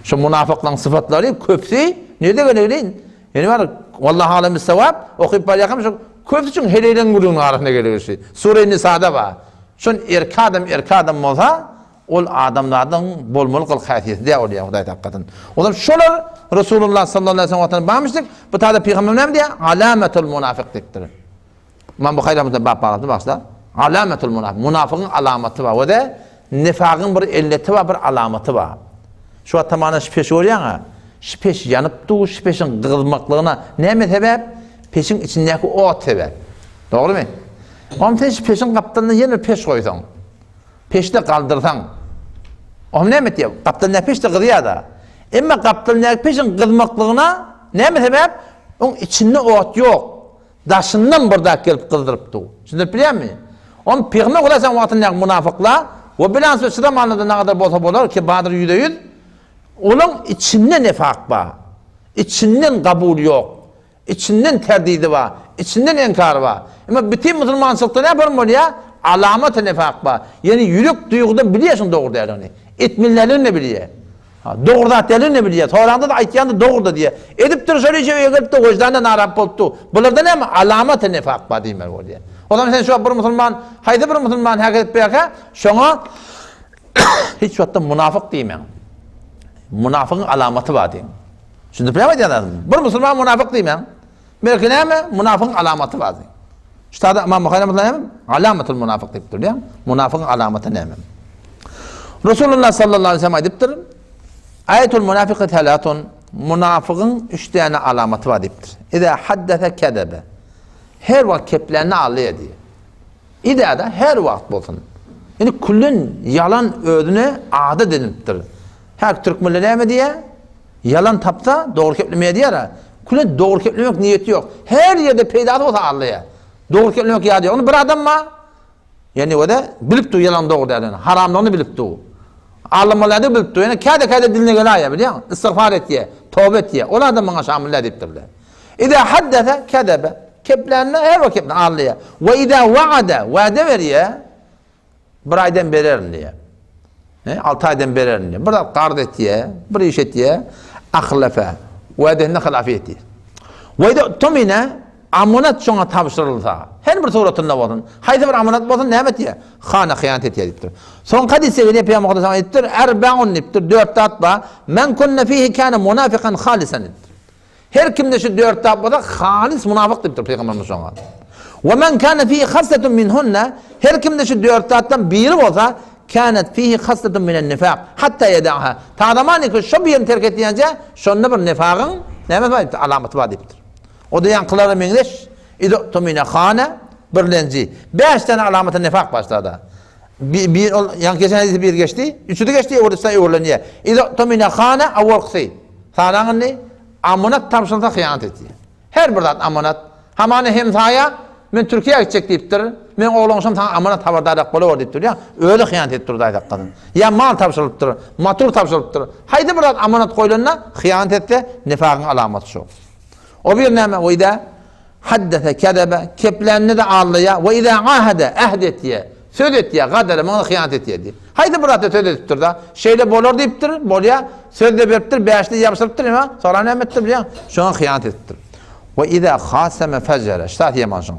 Şu munafyklaryň sypatlary köpüsi nirde gelýär? Ýene bar, Wallahu alem bissawab, okyp barýarkam şu köpüsi şu heleýleriň gürrüňiniň arasynda gelýär şu. Sure-i Nisada bar. Şon erkek adam erkek adam bolsa, Ol adamzadyň bolmaly gylyk-häsiýeti däl bolýar Hudaý tarapdan. Olam şolar Resulullah sallallahu aleyhi ve sellem wagtynda barmyşdyk. Bu taýda pygamber näme diýýär? Alamatul munafyk diýipdir. Imam Buhary rahmetullah bap baglaty başda. Alamatul munafyk. Munafygyň alamaty bar. We-de nifagyň bir elleti bar, bir alamaty bar. Şu wagt tamana şu peşi görýäň-ä. Şu peş ýanyp dur, şu peşiň gyzmaklygyna näme sebäp? Peşiň içindäki ot sebäp. Dogrymy? Onda sen şu peşiň gapdalynda ýene bir peş goýsaň. Peçde galdyrsaň, o näme etýär? Gapdalyndaky peç-de gyzýar-da. Emma gapdalyndaky peçiň gyzmaklygyna näme sebäp? Oň içinde ot ýok. Daşyndan bir zat gelip gyzdyryp dur. Düşündirip bilýärmi? Oň Pygamber Hudaýsaň wagtyndaky munafyklar we bilen söz çydamanlarda nagadar bolsa bolar ki bardyr ýüze-ýüz. Olaň içinde nefak bar. Içinden kabul ýok. Içinden terdidi bar, içinden enkary bar. Emma bütin musulmançylykda näme bolmaly bolýar? Alamaty nefak bar. Ýöne ýürek duýgudan bilýär şuň dogry däldigini. Etmelidigini bilýär. Ha, dogry zat däldigini bilýär. Soraňda-da aýtýanda dogry-da diýýär. Edipdir şol işi öýe gelipdir, wyždanda narahat bolupdy. Bularda näme? Alamaty nefak bar diýmeli bolýar. O zaman sen şu wagt bir musulman, haýsy bir musulman hereket edip berkä, şoňa hiç wagtda munafyk diýmäň. Munafygyň alamaty bar diýiň. Düşündirip bilýärmi aýdýan zadymy? Bir musulman munafyk diýmäň. Belki näme? Munafygyň alamaty bar diýiň. Şu taýda Ymam Buhary rahmetullahi näme? Alamatul munafyk diýipdir, diýýär. Munafygyň alamaty näme? Resulullah sallallahu aleyhi ve sellem aýdypdyr. Aýatul munafyky talatun. Munafygyň üç däne alamaty bar diýipdir. Iza haddese kezebe. Her wagt keplände aldaýar diýýär. Idada her wagt bolsun. Indi küllen ýalan özüne adat edinipdir. Häk türkmenler näme diýýär? Ýalan tapsa dogry keplemeýär diýýär-ä. Külen dogry keplemek niýeti ýok. Her ýerde peýdasy bolsa aldaýar. Dogry keplemek ýady ýok. Indi bir adam bar. Ýani o-da bilip dur ýalan dogry däldigini, haramlygyny bilip dur. Aldamalydygyny bilip dur. Ýöne käde-käde diline geläýýär, bilýäňmi? Istigfar etýär, toba etýär. Ol adam maňa şamil däl diýipdirler. Iza haddese kezebe. Keplände her bir kepne aldaýar. We iza wa'ada, wada berýär. Bir aýdan bererin diýär. He, 6 aýdan bererin diýär. Bir zat karz etýär, bir iş etýär. Ahlafa. Wadesine hylaf etýär. We iza tumina amanat şoňa tabşyrylsa, her bir suratynda bolsun, haýsy bir amanat bolsun näme etýär? Hana hyýanat etýär diýipdir. Soňky hadysda gelýär Pygamber Muhammed aýdypdyr, Erbaun diýipdir, dört zat bar. Men kunne fihi kana munafikan halisan diýipdir. Her kimde şu dört zat bolsa halys munafyk diýipdir Pygamberimiz şoňa. We men kana fihi hasletun minhunna her kimde şu dört zatdan biri bolsa kanat fihi hasletun minen nifak hatta yedaha. Ta zamany ki şo birini terk etýänçä şonda bir nifagyň näme bar diýipdir alamaty bar diýipdir. O da ýaňkylara meňzeş iza tumina khana birlenji. Bäş tane alamaty nifak başlada. Bir, bir ol ýaňky geçen hadisi bir geçdi. Üçüdi geçdi, öwrülse öwrülenýär. Iza tumina khana awwalkysy. Sanaň indi, amanat tabşyrylsa hyýanat etýär. Her bir zat amanat. Hamana hemsaýa, men Türkiýä gitjek diýipdir. Men oglanşam saňa amanat habardarrak bolawer diýipdir. Ýa özi hyýanat edip durdy aýsakgadan. Ýa mal tabşyrylypdyr, motor tabşyrylypdyr. Haýsy bir zat amanat goýlanda hyýanat etse, nifagyň alamaty şo. O bir näme? We iza haddese kezebe, keplände-de aldaýar. We iza ahada, äht etýär. Söz etýär, gadara muňa hyýanat etýär diýip. Haýsy bir zatda söz edipdir-da, şeýle bolar diýipdir, bolýar, söz-de beripdir, bäşde ýabşyrypdyr, emma soňra näme etipdir bilýäňmi? Şoňa hyýanat edipdir. We iza hasama fejara, şu zat ýaman şuň.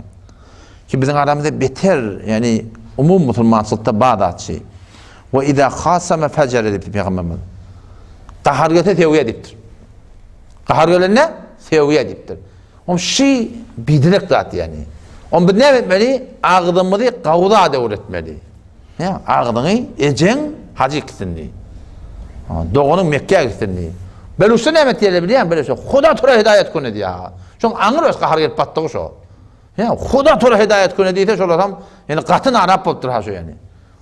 Ki biziň aramyzda beter, ýagny umumy musulmançylykda bar zat şi. We iza hasama fejara diýipdir pygamberimiz. Gahar gelse sögýär diýipdir. Gahar gelende sögýär diýipdir. Om şi biderek zat ýagny. Om biz näme etmeli? Agzymyzy gawza döwretmeli. Ýa agzyňy ejeň hajy gitsin diý. Doganyň Mekgä gitsin diý. Beluşda näme etýärler bilýäňmi? Beluşda Huda tura hidaýat kune diýýär. Şoň aňyr öz gahar gelip batdygy şo. Ýa Huda tura hidaýat kune diýse şol adam ýani gaty narap bolupdyr ha şo ýani.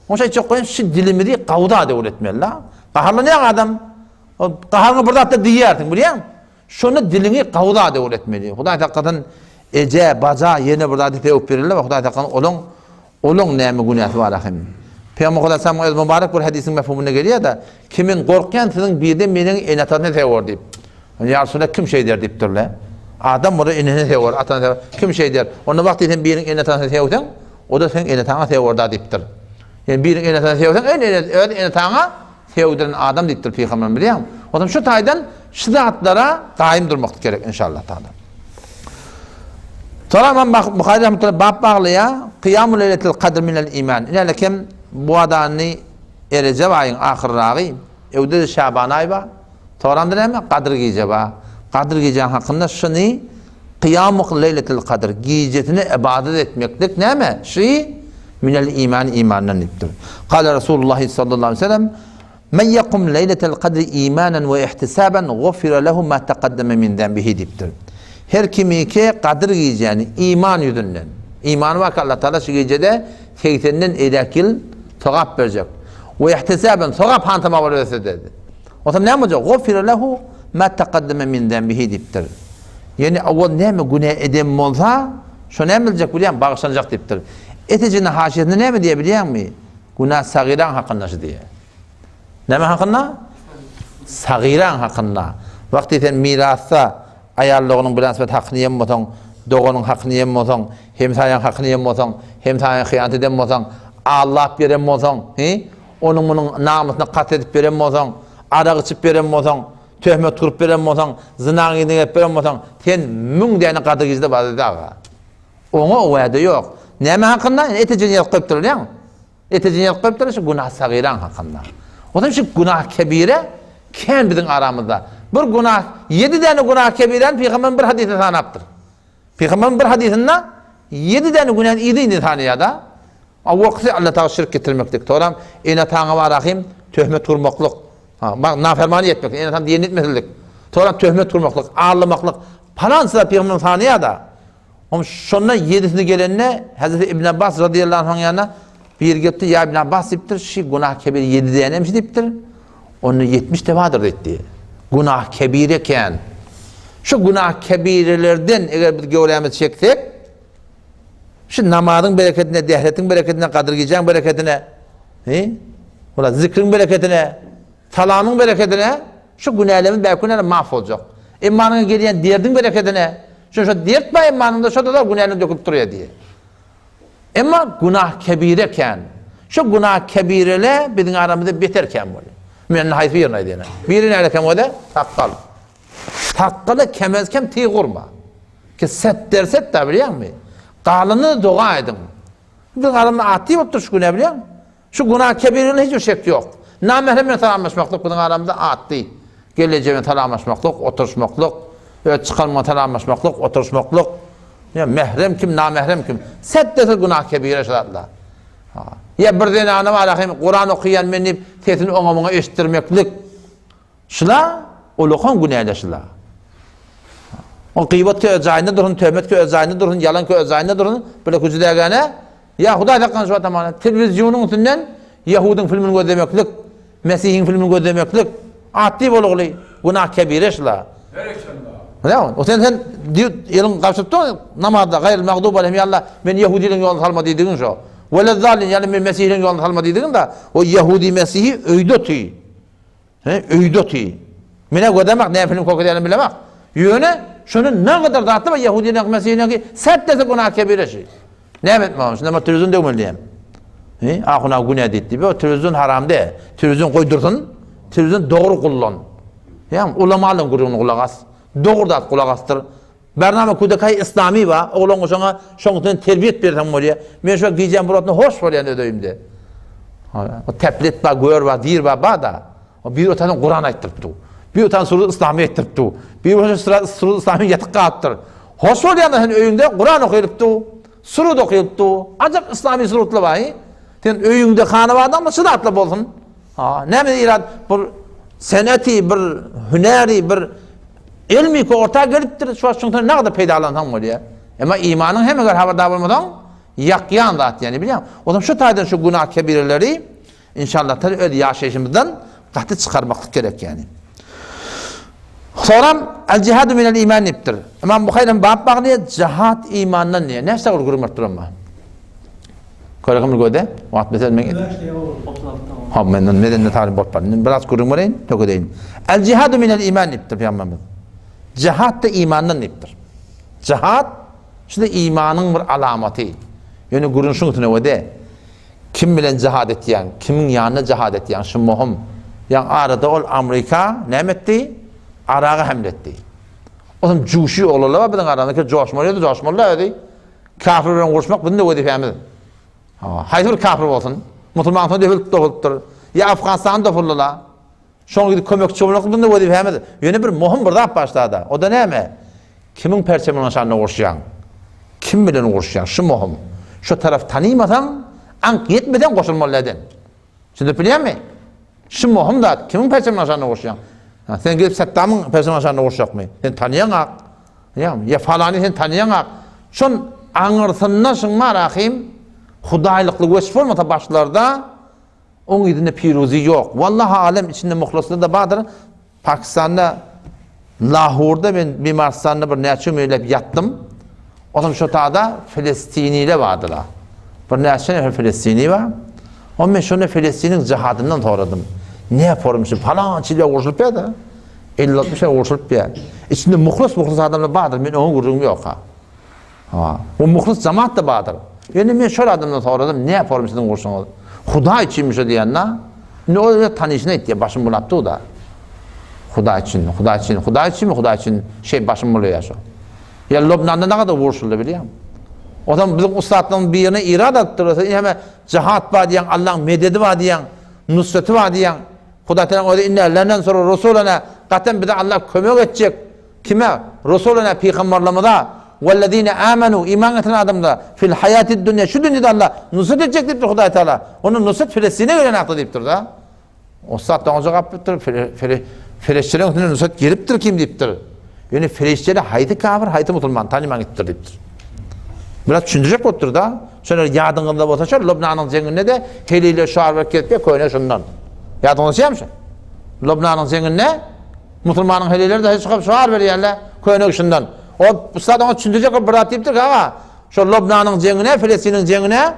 Oň aýtjak goýan şu dilimizi gawza döwretmeli. Gaharlanýar adam. Gaharyňa bir zatda diýýärsiň bilýäňmi? Şonda diliňi gawza döwür etmeli. Hudaý saklasyn, eje, baja ýene bir zady sögüp berirler, Hudaý saklasyn, olaň, olaň näme günäsi bar ahym. Pygamber Hudaý salam öz mübarek bir hadisiň mefhumynda gelýär-de, Kimin gorkýan siziň birde meniň ene-atasyny söger diýip. Ýa Resulallah kim şeýder diýipdirler. Adam bolsa enesini söger, atasyny söger. Kim şeýder? Onda wagt sen biriň ene-atasyny sögseň, o-da seň ene-ataňa söger-da diýipdir. Ýani biriň ene-atasyny sögseň, öz ene-ataňa Söwdüren adam diýipdir pygamberimiz bilýäňmi? Onsoň şu taýdan şu zatlara gaýym durmaklyk gerek inşallah taala. Sonra Imam Buhary rahmetullah bap baglaýar. Kyýamul leýletil kadr minel iman. Ine kem bu adany Erejep aýyň ahyrragy, öwde-de Şaban aýy bar. Soramda näme? Gadyr gije bar. Gadyr gijäň hakynda şuny Kyýamul leýletil kadr gijesine ybadat etmeklik näme? Şy minel iman imandan diýipdir. Kale Resulullah sallallahu aleyhi ve sellem Men yakum leýletel kadri imanen we ihtisaben gufira lehu ma taqaddama min zenbihi diýipdir. Her kimiki Gadyr gijäni iman ýüzünden, imany barka Allah Taala şu gijede segsenden eýläk ýyl sogap berjek. We ihtisaben sogap hantama bolup ötse-de. Onsoň näme boljak? Gufira lehu ma taqaddama min zenbihi diýipdir. Ýöne owal näme günä eden bolsa, şo näme biljek bilýäňmi? Bagyşlanjak diýipdir. Etejiniň haşiýesinde näme diýýär bilýäňmi? Günä sagyraň hakynda şu diýýär. Näme hakynda? Sagyraň hakynda. Wagty sen mirasda aýal doganyň bilen sibet hakyny iýen bolsaň, doganyň hakyny iýen bolsaň, hemsaýaň hakyny iýen bolsaň, hemsaýaňa hyýanat eden bolsaň, aldap beren bolsaň, hi? Onuň munuň namysyna kast edip beren bolsaň, arak içip beren bolsaň, Töhmet gurup beren bolsaň, zynaň yzyna gelip beren bolsaň, sen müň däne gadyr gijede bar dedi aga. Oňa o wada ýok. Näme hakynda? Indi etejini ýazyp goýupdyr bilýäňmi? Etejini ýazyp goýupdyr şu günah sagyraň hakynda. Onsoň şu günah kebire kän biziň aramyzda. Bir günah, ýedi däne günah kebiräni pygamberimiz bir hadysda sanapdyr. Pygamberimiz bir hadysynda ýedi däne günäni yzy-yzyna sanaýar-da. Awalkysy Alla Tagala şirk getirmeklik, soňram ene-ataňa barahym töhmet urmaklyk, ha, bak nafermany etmek, ene-ataň diýenini etmesizlik, soňram töhmet urmaklyk, aldamaklyk, palan zat pygamberimiz sanaýar-da. Oň şonda ýedisini gelende Hezreti Ibn Abbas radyýallahu anhuň ýanyna biri gelipdir, ýa Ibn Abbas diýipdir, şi günah kebir ýedi dänemşi diýipdir. Onda 70 de bardyr diýipdi. Günah kebir eken. Şu günah kebirelerden eger biz göwrämizi çeksek, Şu namazyň bereketine, dehretiň bereketine, gadyr gijäň bereketine, he? Ola zikriň bereketine, salamyň bereketine şu günälerimiz belki günäler maaf boljak. Emmanyňa gelýän derdiň bereketine, şu şu dert bar emmanyňda şo da günäler dökülip durýar diýe. Emma günah kebire kän. Şu günah kebirele biziň aramyzda beter kän bolýar. Men haýsy birini aýdaýyn? Biri näle kem bolýar? Sakgal. Sakgala kemez kem tyg urma. Ki set derset da bilýäňmi? Galanyny doga ediň. Biziň aramyzda atdy bolupdyr şu günä bilýäňmi? Şu günä kebirine hiç bir şek ýok. Namährem bilen salamlaşmaklyk biziň aramyzda atdy. Gelneje bilen salamlaşmaklyk, oturyşmaklyk, öz çykan bilen salamlaşmaklyk, oturyşmaklyk. Ýa mährem kim, namährem kim? Set derset günä kebire şu zatlar. Ýa bir zenana bar ahim Kuran okaýan men diýip sesini oňa muňa eşitdirmeklik. Şula ulakan günäler şula. O gyýbat ki öz jaýynda dursun, töhmet ki öz jaýynda dursun, ýalan ki öz jaýynda dursun, bile küjüdägäne, ýa Hudaý saklasyn şu atamana, telewizionyň üstünden Ýahudyň filmini gözlemeklik, Mesihiň filmini gözlemeklik, atdy bolugly, günah kebire şula. Berekella. Ýa, o sen sen diýip eliň gapşyp dur namazda gaýryl magdub aleyhim ýa Allah men ýehudiliň ýoluna salma diýdigiň şo. Welezzalin ýa men Mesihliň ýoluna salma diýdigiň da o ýehudi Mesihi öýde oty. He, öýde oty. Menä gözemak, näme film kokezýänini bilemak. Ýöne şony nägadar zatlar bar ýehudiniňki, mesihiniňki, sert dese günah kebire şi. Näme etmeli? Şunda men telewizor döwmeli diýýän. He, ahuna günä diýdi. Diýip, telewizion haram dä. Telewizion goý dursun. Telewizion dogry gullan. Ýa, ulamalaryň gürrüňini gulak as. Dogry zat gulak asdyr. Bernama kudakaý islami ba, oglan şoňa şoň bilen terbiýet berseň bolýar. Men şu gijäm bir otna hoş bolýan öz öýümde. O tablet ba, gör ba, dir ba, ba da. O bir otadan Kur'an aýtdyryp dur. Bir otadan sura islami aýtdyryp dur. Bir otadan sura sura islami ýatyk galypdyr. Hoş bolýan sen öýüňde Kur'an okaýyp dur. Surut okaýyp dur. Ajap islami surutlar bar. Sen öýüňde hanabadaňmy şu zatlar bolsun. Ha, näme irad bir seneti, bir hünäri, bir elmi orta gelipdir. Şu wagt şundan näde peýdalansaň bolýar. Emma imanyň hem eger habardar bolmasaň, ýakýan zat ýani bilýän. O zaman şu taýdan şu günah kebireleri inşallah taala öz ýaşaýşymyzdan gaty çykarmaklyk gerek ýani. Soram el jihadu minel iman diýipdir. Imam Buhary hem bab baglaýar, jihad imandan diýýär. Näçe bir gürrüň berip duranma. Körekim göde, wagt mesel men. Ha, menden meden talim bolup bar. Biraz gürrüň bereýin, tökedeýin. El jihadu minel iman diýipdir Pygamberimiz. Jihad da imandan diýipdir. Jihad şu da imanyň bir alamaty. Ýöne gürrüň şuň üstüne göde. Kim bilen jihad etýäň, kimiň ýanynda jihad etýäň, şu möhüm. Ýa arada ol Amerika näme etdi? Araga hemle etdi. Otam juşy oglanlar bar biziň aramyzda, joşmaly ýerde joşmaly özi. Kafir bilen uruşmak biziň de wezipemiz. Haýsy bir kafir bolsun, musulman soň döwülip dogulupdyr. Ýa Afganistan dopuldylar. Şoňa gidip kömekçi bolmak biziň de wezipemiz. Ýöne bir möhüm bir zat başda-da. O da näme? Kimiň perçeminiň aşagynda uruşýaň? Kim bilen uruşýaň? Şu möhüm. Şu tarapy tanymasaň, aňk ýetmeseň goşulmaly däl. Düşünip bilýäňmi? Şu möhüm zat. Kimiň perçeminiň aşagynda uruşýaň? Sen gidip Saddamyň perçeminiň aşagynda uruşjakmy? Sen tanýaň-ak. Ýa falany sen tanýaň-ak. Şon aňyrsynda şuň bar ahym, hudaýlykly göç bolmasa başlarda, oň yzynda piruzi ýok. Wallahy alem içinde muhlaslar-da bardyr. Pakistanda Lahurda men bimarstanda bir näçe gün ýatdym. Otam şo tada Filistiniler bardylar. Bir näçe nefer Filistini bar. O men şonda Filistiniň jihadyndan soradym. Ne yaparım şu falançy ile urşulyp ýa-da 50-60 ýa urşulyp ýa. Içinde muhlis-muhlis adamlar bardyr. Men oňa gürrüňim ýok ha. Ha. O muhlis jamaat da bardyr. Ýöne men şol adamdan soradym, ne yaparım siziň urşuňyz? Hudaý üçinmi şo diýende? Indi o öz tanyşyna aýtýar, başym bulap dur-da. Hudaý üçin, Hudaý üçin, Hudaý üçinmi, Hudaý üçin şey başym bulaýar şo. Ýa Lubnanda nagada urşuldy bilýäňmi? O zaman biziň ussatlaryň birine irad alyp dursa, ine jihad bar diýýäň, Allaň mededi bar diýýäň, nusreti bar diýýäň. Hudaý Taala özi inna lenansuru rusulana, gatam bize Allah kömek etjek. Kime? Rusulana pygamberlerimize, wellezine amanu iman getiren adamlara fil hayatid dunya şu dünýede Allah nusret etjek diýipdir Hudaý Taala. Onu nusret Filistine gelen hakda diýipdir da. Ussat oňa jogap beripdir, Ferişteleriň üstüne nusret gelipdir kim diýipdir. Ýöne ferişteler haýsy kafir, haýsy musulman tanyman gitipdir diýipdir. Biraz düşündirjek bolupdyr da. Şolar ýadyňyzda bolsa şol Lubnanyň jeňinde-de heleýler şar berip gezipdir, köne şundan. Ýadyňyzda düşýärmi şu? Lubnanyň jeňinde musulmanyň heleýleri de çykyp şar berýärler, köne şundan. O ussat oňa düşündirjek bolup bir zat diýipdir, aga, şol Lubnanyň jeňine, Filistiniň jeňine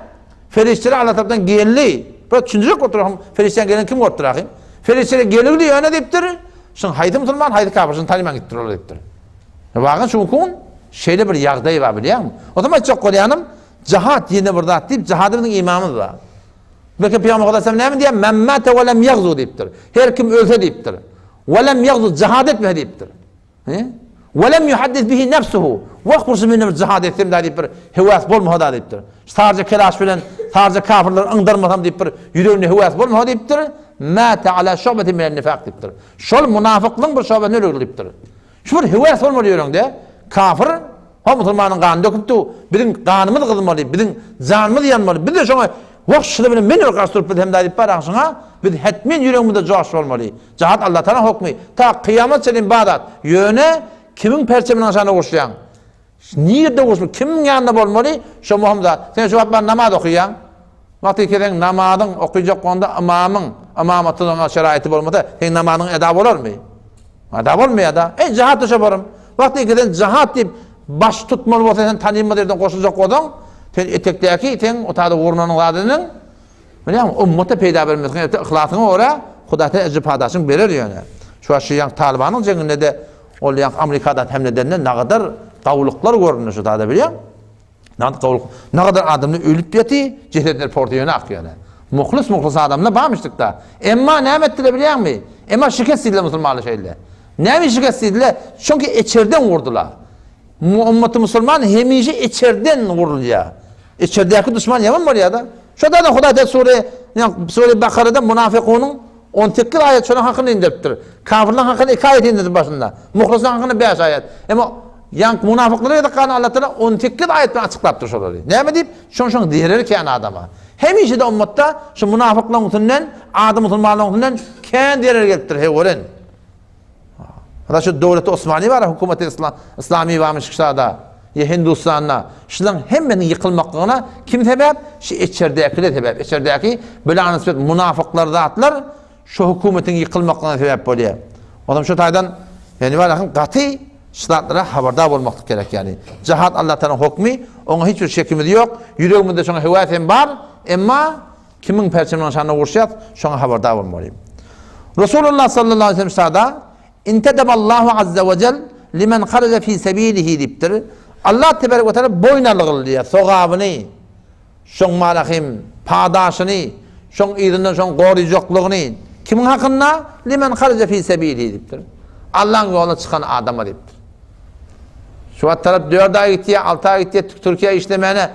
Ferişteler Allah tarapdan geldi. Bir düşündirjek bolup dur, ferişteň gelen kim görüpdir ahym? Ferişteler geldi ýöne diýipdir. Şuň haýsy musulman, haýsy kafir, şuny tanyman gitdir olar diýipdir. Wagan şuň şeýle bir ýagdaý bar bilýäňmi? O zaman aýtjak bolýanym, jihad ýene bir zat diýip, jihad biziň imamymyz bar. Belki Pygamber sallallahu näme diýýär? Men mate we lem ýagzu diýipdir. Her kim ölse diýipdir. We lem ýagzu jihad etmese diýipdir. We lem yuhaddis bihi nefsuhu. Wah bir men bir jihad etsem da diýip bir höwes bolmasa da diýipdir. Sarja kelaş bilen sarja kafirleri yňdarmasam diýip bir ýüreginde höwes bolmasa diýipdir. Mate ala şu'betin minen nifak diýipdir. Şol munafyklygyň bir şubesine ölür diýipdir. Şu bir höwes bolmaly ýüregiňde. Kafir ha musulmanyň ganyny döküpdi. Biziň ganymyz gyzmaly, biziň janymyz ýanmaly. Biz de şoňa wah şuny bilen men bir garşy durup bilsem da diýip bar şoňa biz hetmen ýüregimizde joş bolmaly. Jihad Allah Taala hokmy. Ta kyýamat çenli bar zat. Ýöne kimiň perçeminiň aşagynda uruşýaň? Nirde uruşmaly? Kimiň ýanynda bolmaly? Şo möhüm zat. Sen şu wagt bar namaz okaýaň. Wagty kesen namazyň okajak bolanda ymamyň ymamatynyň şeraýaty bolmasa, seň namazyň eda bolarmy? Eda bolmaýar da. Ey jihad düşe barym. Wagty kesen jihad diýip baş tutmaly bolsa sen tanynmaz ýerden goşuljak bolsaň, sen etekdäki sen o taýda gurnanyň zadynyň Bilýäňmi, ummata peýda bermesiň erte yhlasyňa görä Hudaý sen ejir padaşyň berer ýöne. Şu wagt şu ýaňky Talybanyň jeňinde-de ol ýaňky Amerikadan hemle edende nagadar gawulyklar göründi şu taýda bilýäňmi? Nagt kabul Nagadar adamlar ölüp ýaty, jesetler porta ýöne akýar. Muhlis-muhlis adamlar barmyşdyk-da. Emma näme etdiler bilýäňmi? Emma şikes diýdiler musulmanlar şeýle. Näme şikes diýdiler? Çünki içerden vurdular. Ummaty musulman hemişe içerden vurulýar. Içerdäki duşman ýaman bolýar-da. Şo da Hudaý Teala sure, sure Bakarada munafikunyň 18 aýat şonuň hakynda inderipdir. Kafirleň hakynda 2 aýat indirdi başynda. Muhlislaryň hakynda 5 aýat. Emma ýaňky munafyklara gezek galan Allah Teala 18 aýat bilen açyklapdyr şolary. Näme diýip? Şoň şoň zereri kän adama. Hemişe-de ummatda şu munafyklaryň üstünden, ady musulmanlaryň üstünden kän zerer gelipdir, heworen. Hada şu döwleti Osmany bar, hökümeti Islam, Islami barmyş şada, ýa Hindustanda. Şularyň hemmesiniň ýykylmaklygyna kim sebäp? Şu içerdäkiler sebäp. Içerdäki bilanysbet munafyklar zatlar şu hökümetiň ýykylmaklygyna sebäp bolýar. Onam şu taýdan ýani bar gaty şu zatlara habardar bolmaklyk gerek ýani. Jihad Allah Taalanyň hukmy, oňa hiç bir şekimiz ýok. Ýüregimizde şoňa höwes hem bar, emma Kimiň perçeminiň aşagynda uruşýas, şoňa habardar bolmaly. Resulullah sallallahu aleyhi ve sellem sada Intedeballahu azze we cel limen haraja fi sebilihi diýipdir. Allah tebarek we taala boýun algyl diýýär, sogabyny, şoň malahym padaşyny, şoň yzyndan şoň goryjaklygyny kimiň hakynda? Limen haraja fi sebilihi diýipdir. Allahyň ýoluna çykan adama diýipdir. Şu wagt tarap 4 aý gitýär, 6 aý gitýär Türkiýä işlemäne.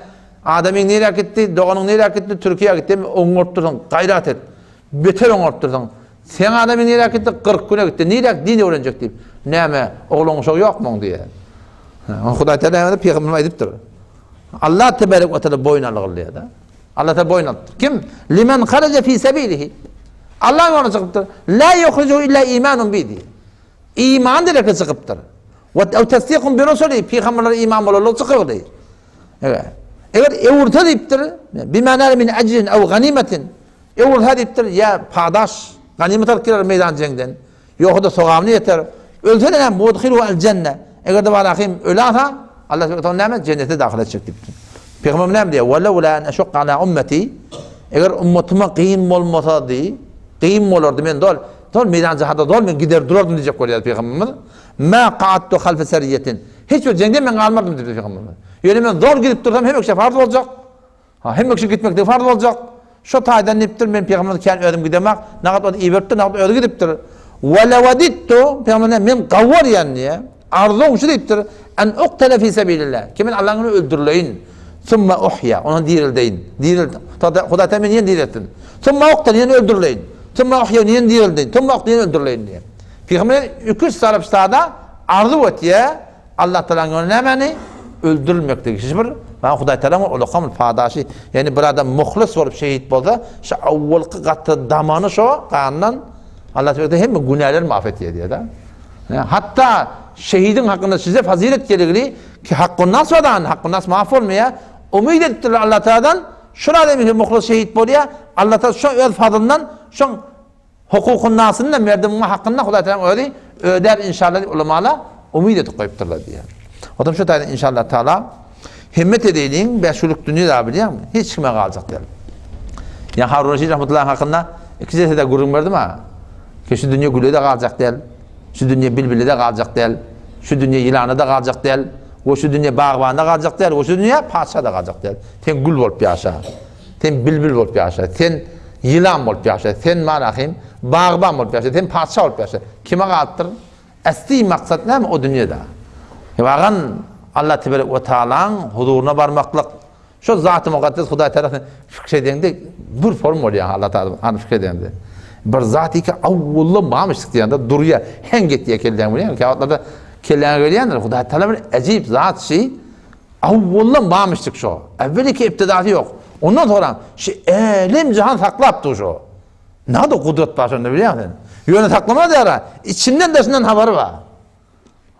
Adamyň nirä gitdi, doganyň nirä gitdi, Türkiýä gitdi, oňaryp dursuň, gaýrat et. Beter oňaryp dursuň. Seň adamyň nirä gitdi, 40 güne gitdi, nirä din öwrenjek diýip. Näme, ogluň uşagy ýokmy oň diýýär. Hudaý Teala näme pygamberimiz aýdypdyr. Allah tebarek we taala boýun algyl diýýär. Allah Teala boýun alypdyr. Kim? Limen haraja fi sabilihi. Allah ýoluna çykypdyr. La yuhrijuhu illa imanun bi diýýär. Iman dereke çykypdyr. Wa tasdiqun bi rusuli pygamberlere iman bolanlyk çykypdy. Eger, eger öwürse diýipdir, bimanal min ajrin aw ganimetin. Öwürse diýipdir, ýa padaş, ganimet alyp geler meýdan jeňden. Ýogsa-da sogabyny ýeter. Ölse de näme, mudhilu al jenne. Eger-de barahim ölasa, Allah subhanahu taala näme jennete dahyl etjek diýipdir. Pygamberimiz näme diýýär? Wala wala an aşukka ala ummeti. Eger ummatyma kyn bolmasa diý, kyn bolardy men dol, dol meýdan jahada dol men gider durardym diýjek bolýar pygamberimiz. Ma qa'attu halfa sariyetin. Hiç bir jeňden men galmardym diýdi pygamberimiz. Ýöne men zor gidip dursam hemme kişä farz boljak. Ha, hemme kişi gitmek farz boljak. Şo taýdan diýipdir, men pygamberimiz kän özüm gidemak, nagat ony iberipdir, nagat özi gidipdir. Ve levedittu, pygamberimiz men gawar diýe. Arzuwym şu diýipdir, en uqtala fi sabilillah. Ki men Allah'ın ýolunda öldürileýin. Summa uhya, ondan dirildeýin. Dirilt. Hudaý Taala meni ýene diriltsin. Summa uqtala, ýene öldürileýin. Summa uhya, ýene dirildeýin. Summa uqtala, ýene öldürileýin diýe. Pygamber 200 sarap sada Arzuw etýär, Allah Tagalaň ýolunda nämäni? Öldürilmekligi. Şu bir maňa Hudaý Tagalaň ulakam padaşy. Ýagny bir adam muhlis bolup şehit bolsa, şu awwalky gaty damany şo gandan Allah Tagala hemme günälerini maaf etýär diýýär-de. Hatda şehidiň hakynda size fazilet geligli ki hakkun nas wadan, hakkun nas maaf bolmaýar. Umyt edipdirler Allah Tagaladan, şol adam hem muhlis şehit bolýar, Allah Tagala şo öz fazlyndan şoň Hukukyndasyny-da merdimiň hakynda Hudaý Tagalaň özi ödär inşallah diýip ulamalar umyt edip goýupdyrlar diýýär. Otam şu taýdan inşallah Taala himmet edeýliň, bäşgülük dünýe da bilýäňmi? Hiç kime galjak däl. Ýa Harun Reşid rahmetullahi hakynda iki jesede gürrüň berdim ha. Ki şu dünýe güle de galjak däl, şu dünýe bilbile de galjak däl, şu dünýe ýylana da galjak däl, we şu dünýe bagbana galjak däl, we şu dünýe patyşa da galjak däl. Sen gül bolup ýaşa. Sen bilbil bolup ýaşa, sen ýylan bolup ýaşa, sen marahym, bagban bolup ýaşa, sen patyşa bolup ýaşa. Kime galypdyr? Äsli maksat näme o dünýede? Wagan Allah tebarek we taalaň huzuryna barmaklyk. Şo zaty mukaddes Hudaý tarapyndan fikir edeňde bir form bolýar Allah taala hany fikir edeňde. Bir zat iki awwulda mamyşdyk diýende durýar, heň getýär kelläň bilýän. Käwagtlarda kelläňe gelýändir. Hudaý taala bir äjip zat şi. Awwaldan barmyşdyk şo. Äwwel iki ibtidasy ýok. Ondan soňra şu älem jahan saklap dur şo. Nada gudrat bar şonda bilýäň sen. Ýöne saklamaz ýara. Içinden daşyndan habary bar.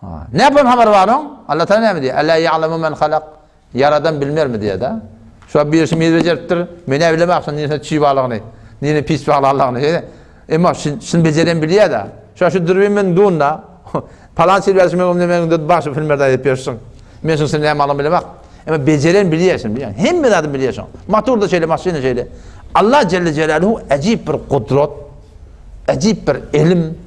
Ha. Näme habary bar oň? Allah Taala näme diýýär? Ela ýa'lemu men halak. Ýaradan bilmermi diýýär-de. Şu bir işi bejeripdir. Men näme bilemok şony nirede çiý barlygyny, nirede pis barlygyny. Emma şuny bejeren bilýär-de. Şu şu dürbin men dunda. Palan çil berşim öňümde men öňümde başy filmlerde aýdyp ýörşüň. Men şuň sen näme alan bilemok. Emma bejeren bilýär şuny bilýär. Hemme zady bilýär şuň. Motor da şeýle, maşyn da şeýle. Allah Celle Celaluhu ajib bir gudrat, ajib bir ilim,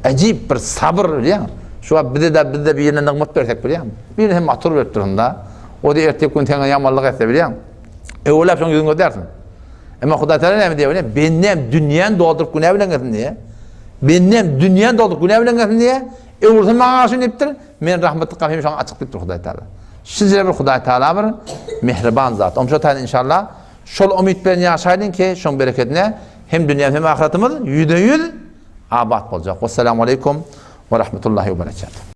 ajib bir sabyr bilýär. Şu wagt bize de bizde birine nygmat bersek bilýär. Birine hem motor berip durun da. O-da erteki gün saňa ýamanlyk etse bilýäň. Öwürläp şoň ýüzüni gözlärsiň. Emma Hudaý Tagala näme diýýär bilýäň? Bendäm dünýäni dolduryp günä bilen gelsin diýýär. Bendäm dünýäni dolduryp günä bilen gelsin diýýär. Öwürsin maňa garşy diýipdir. Men rahmetli gapym şoňa açyk diýipdir Hudaý Tagala. Şinjire bir Hudaý Tagala bir mähriban zat. Oňşa taýyn inşallah şol umyt bilen ýaşaýlyň ki, şoň berekedine hem dünýämiz hem ahyretimiz ýüzde ýüz abat boljak. Wessalamu aleýkum we rahmetullahi we berekatuh.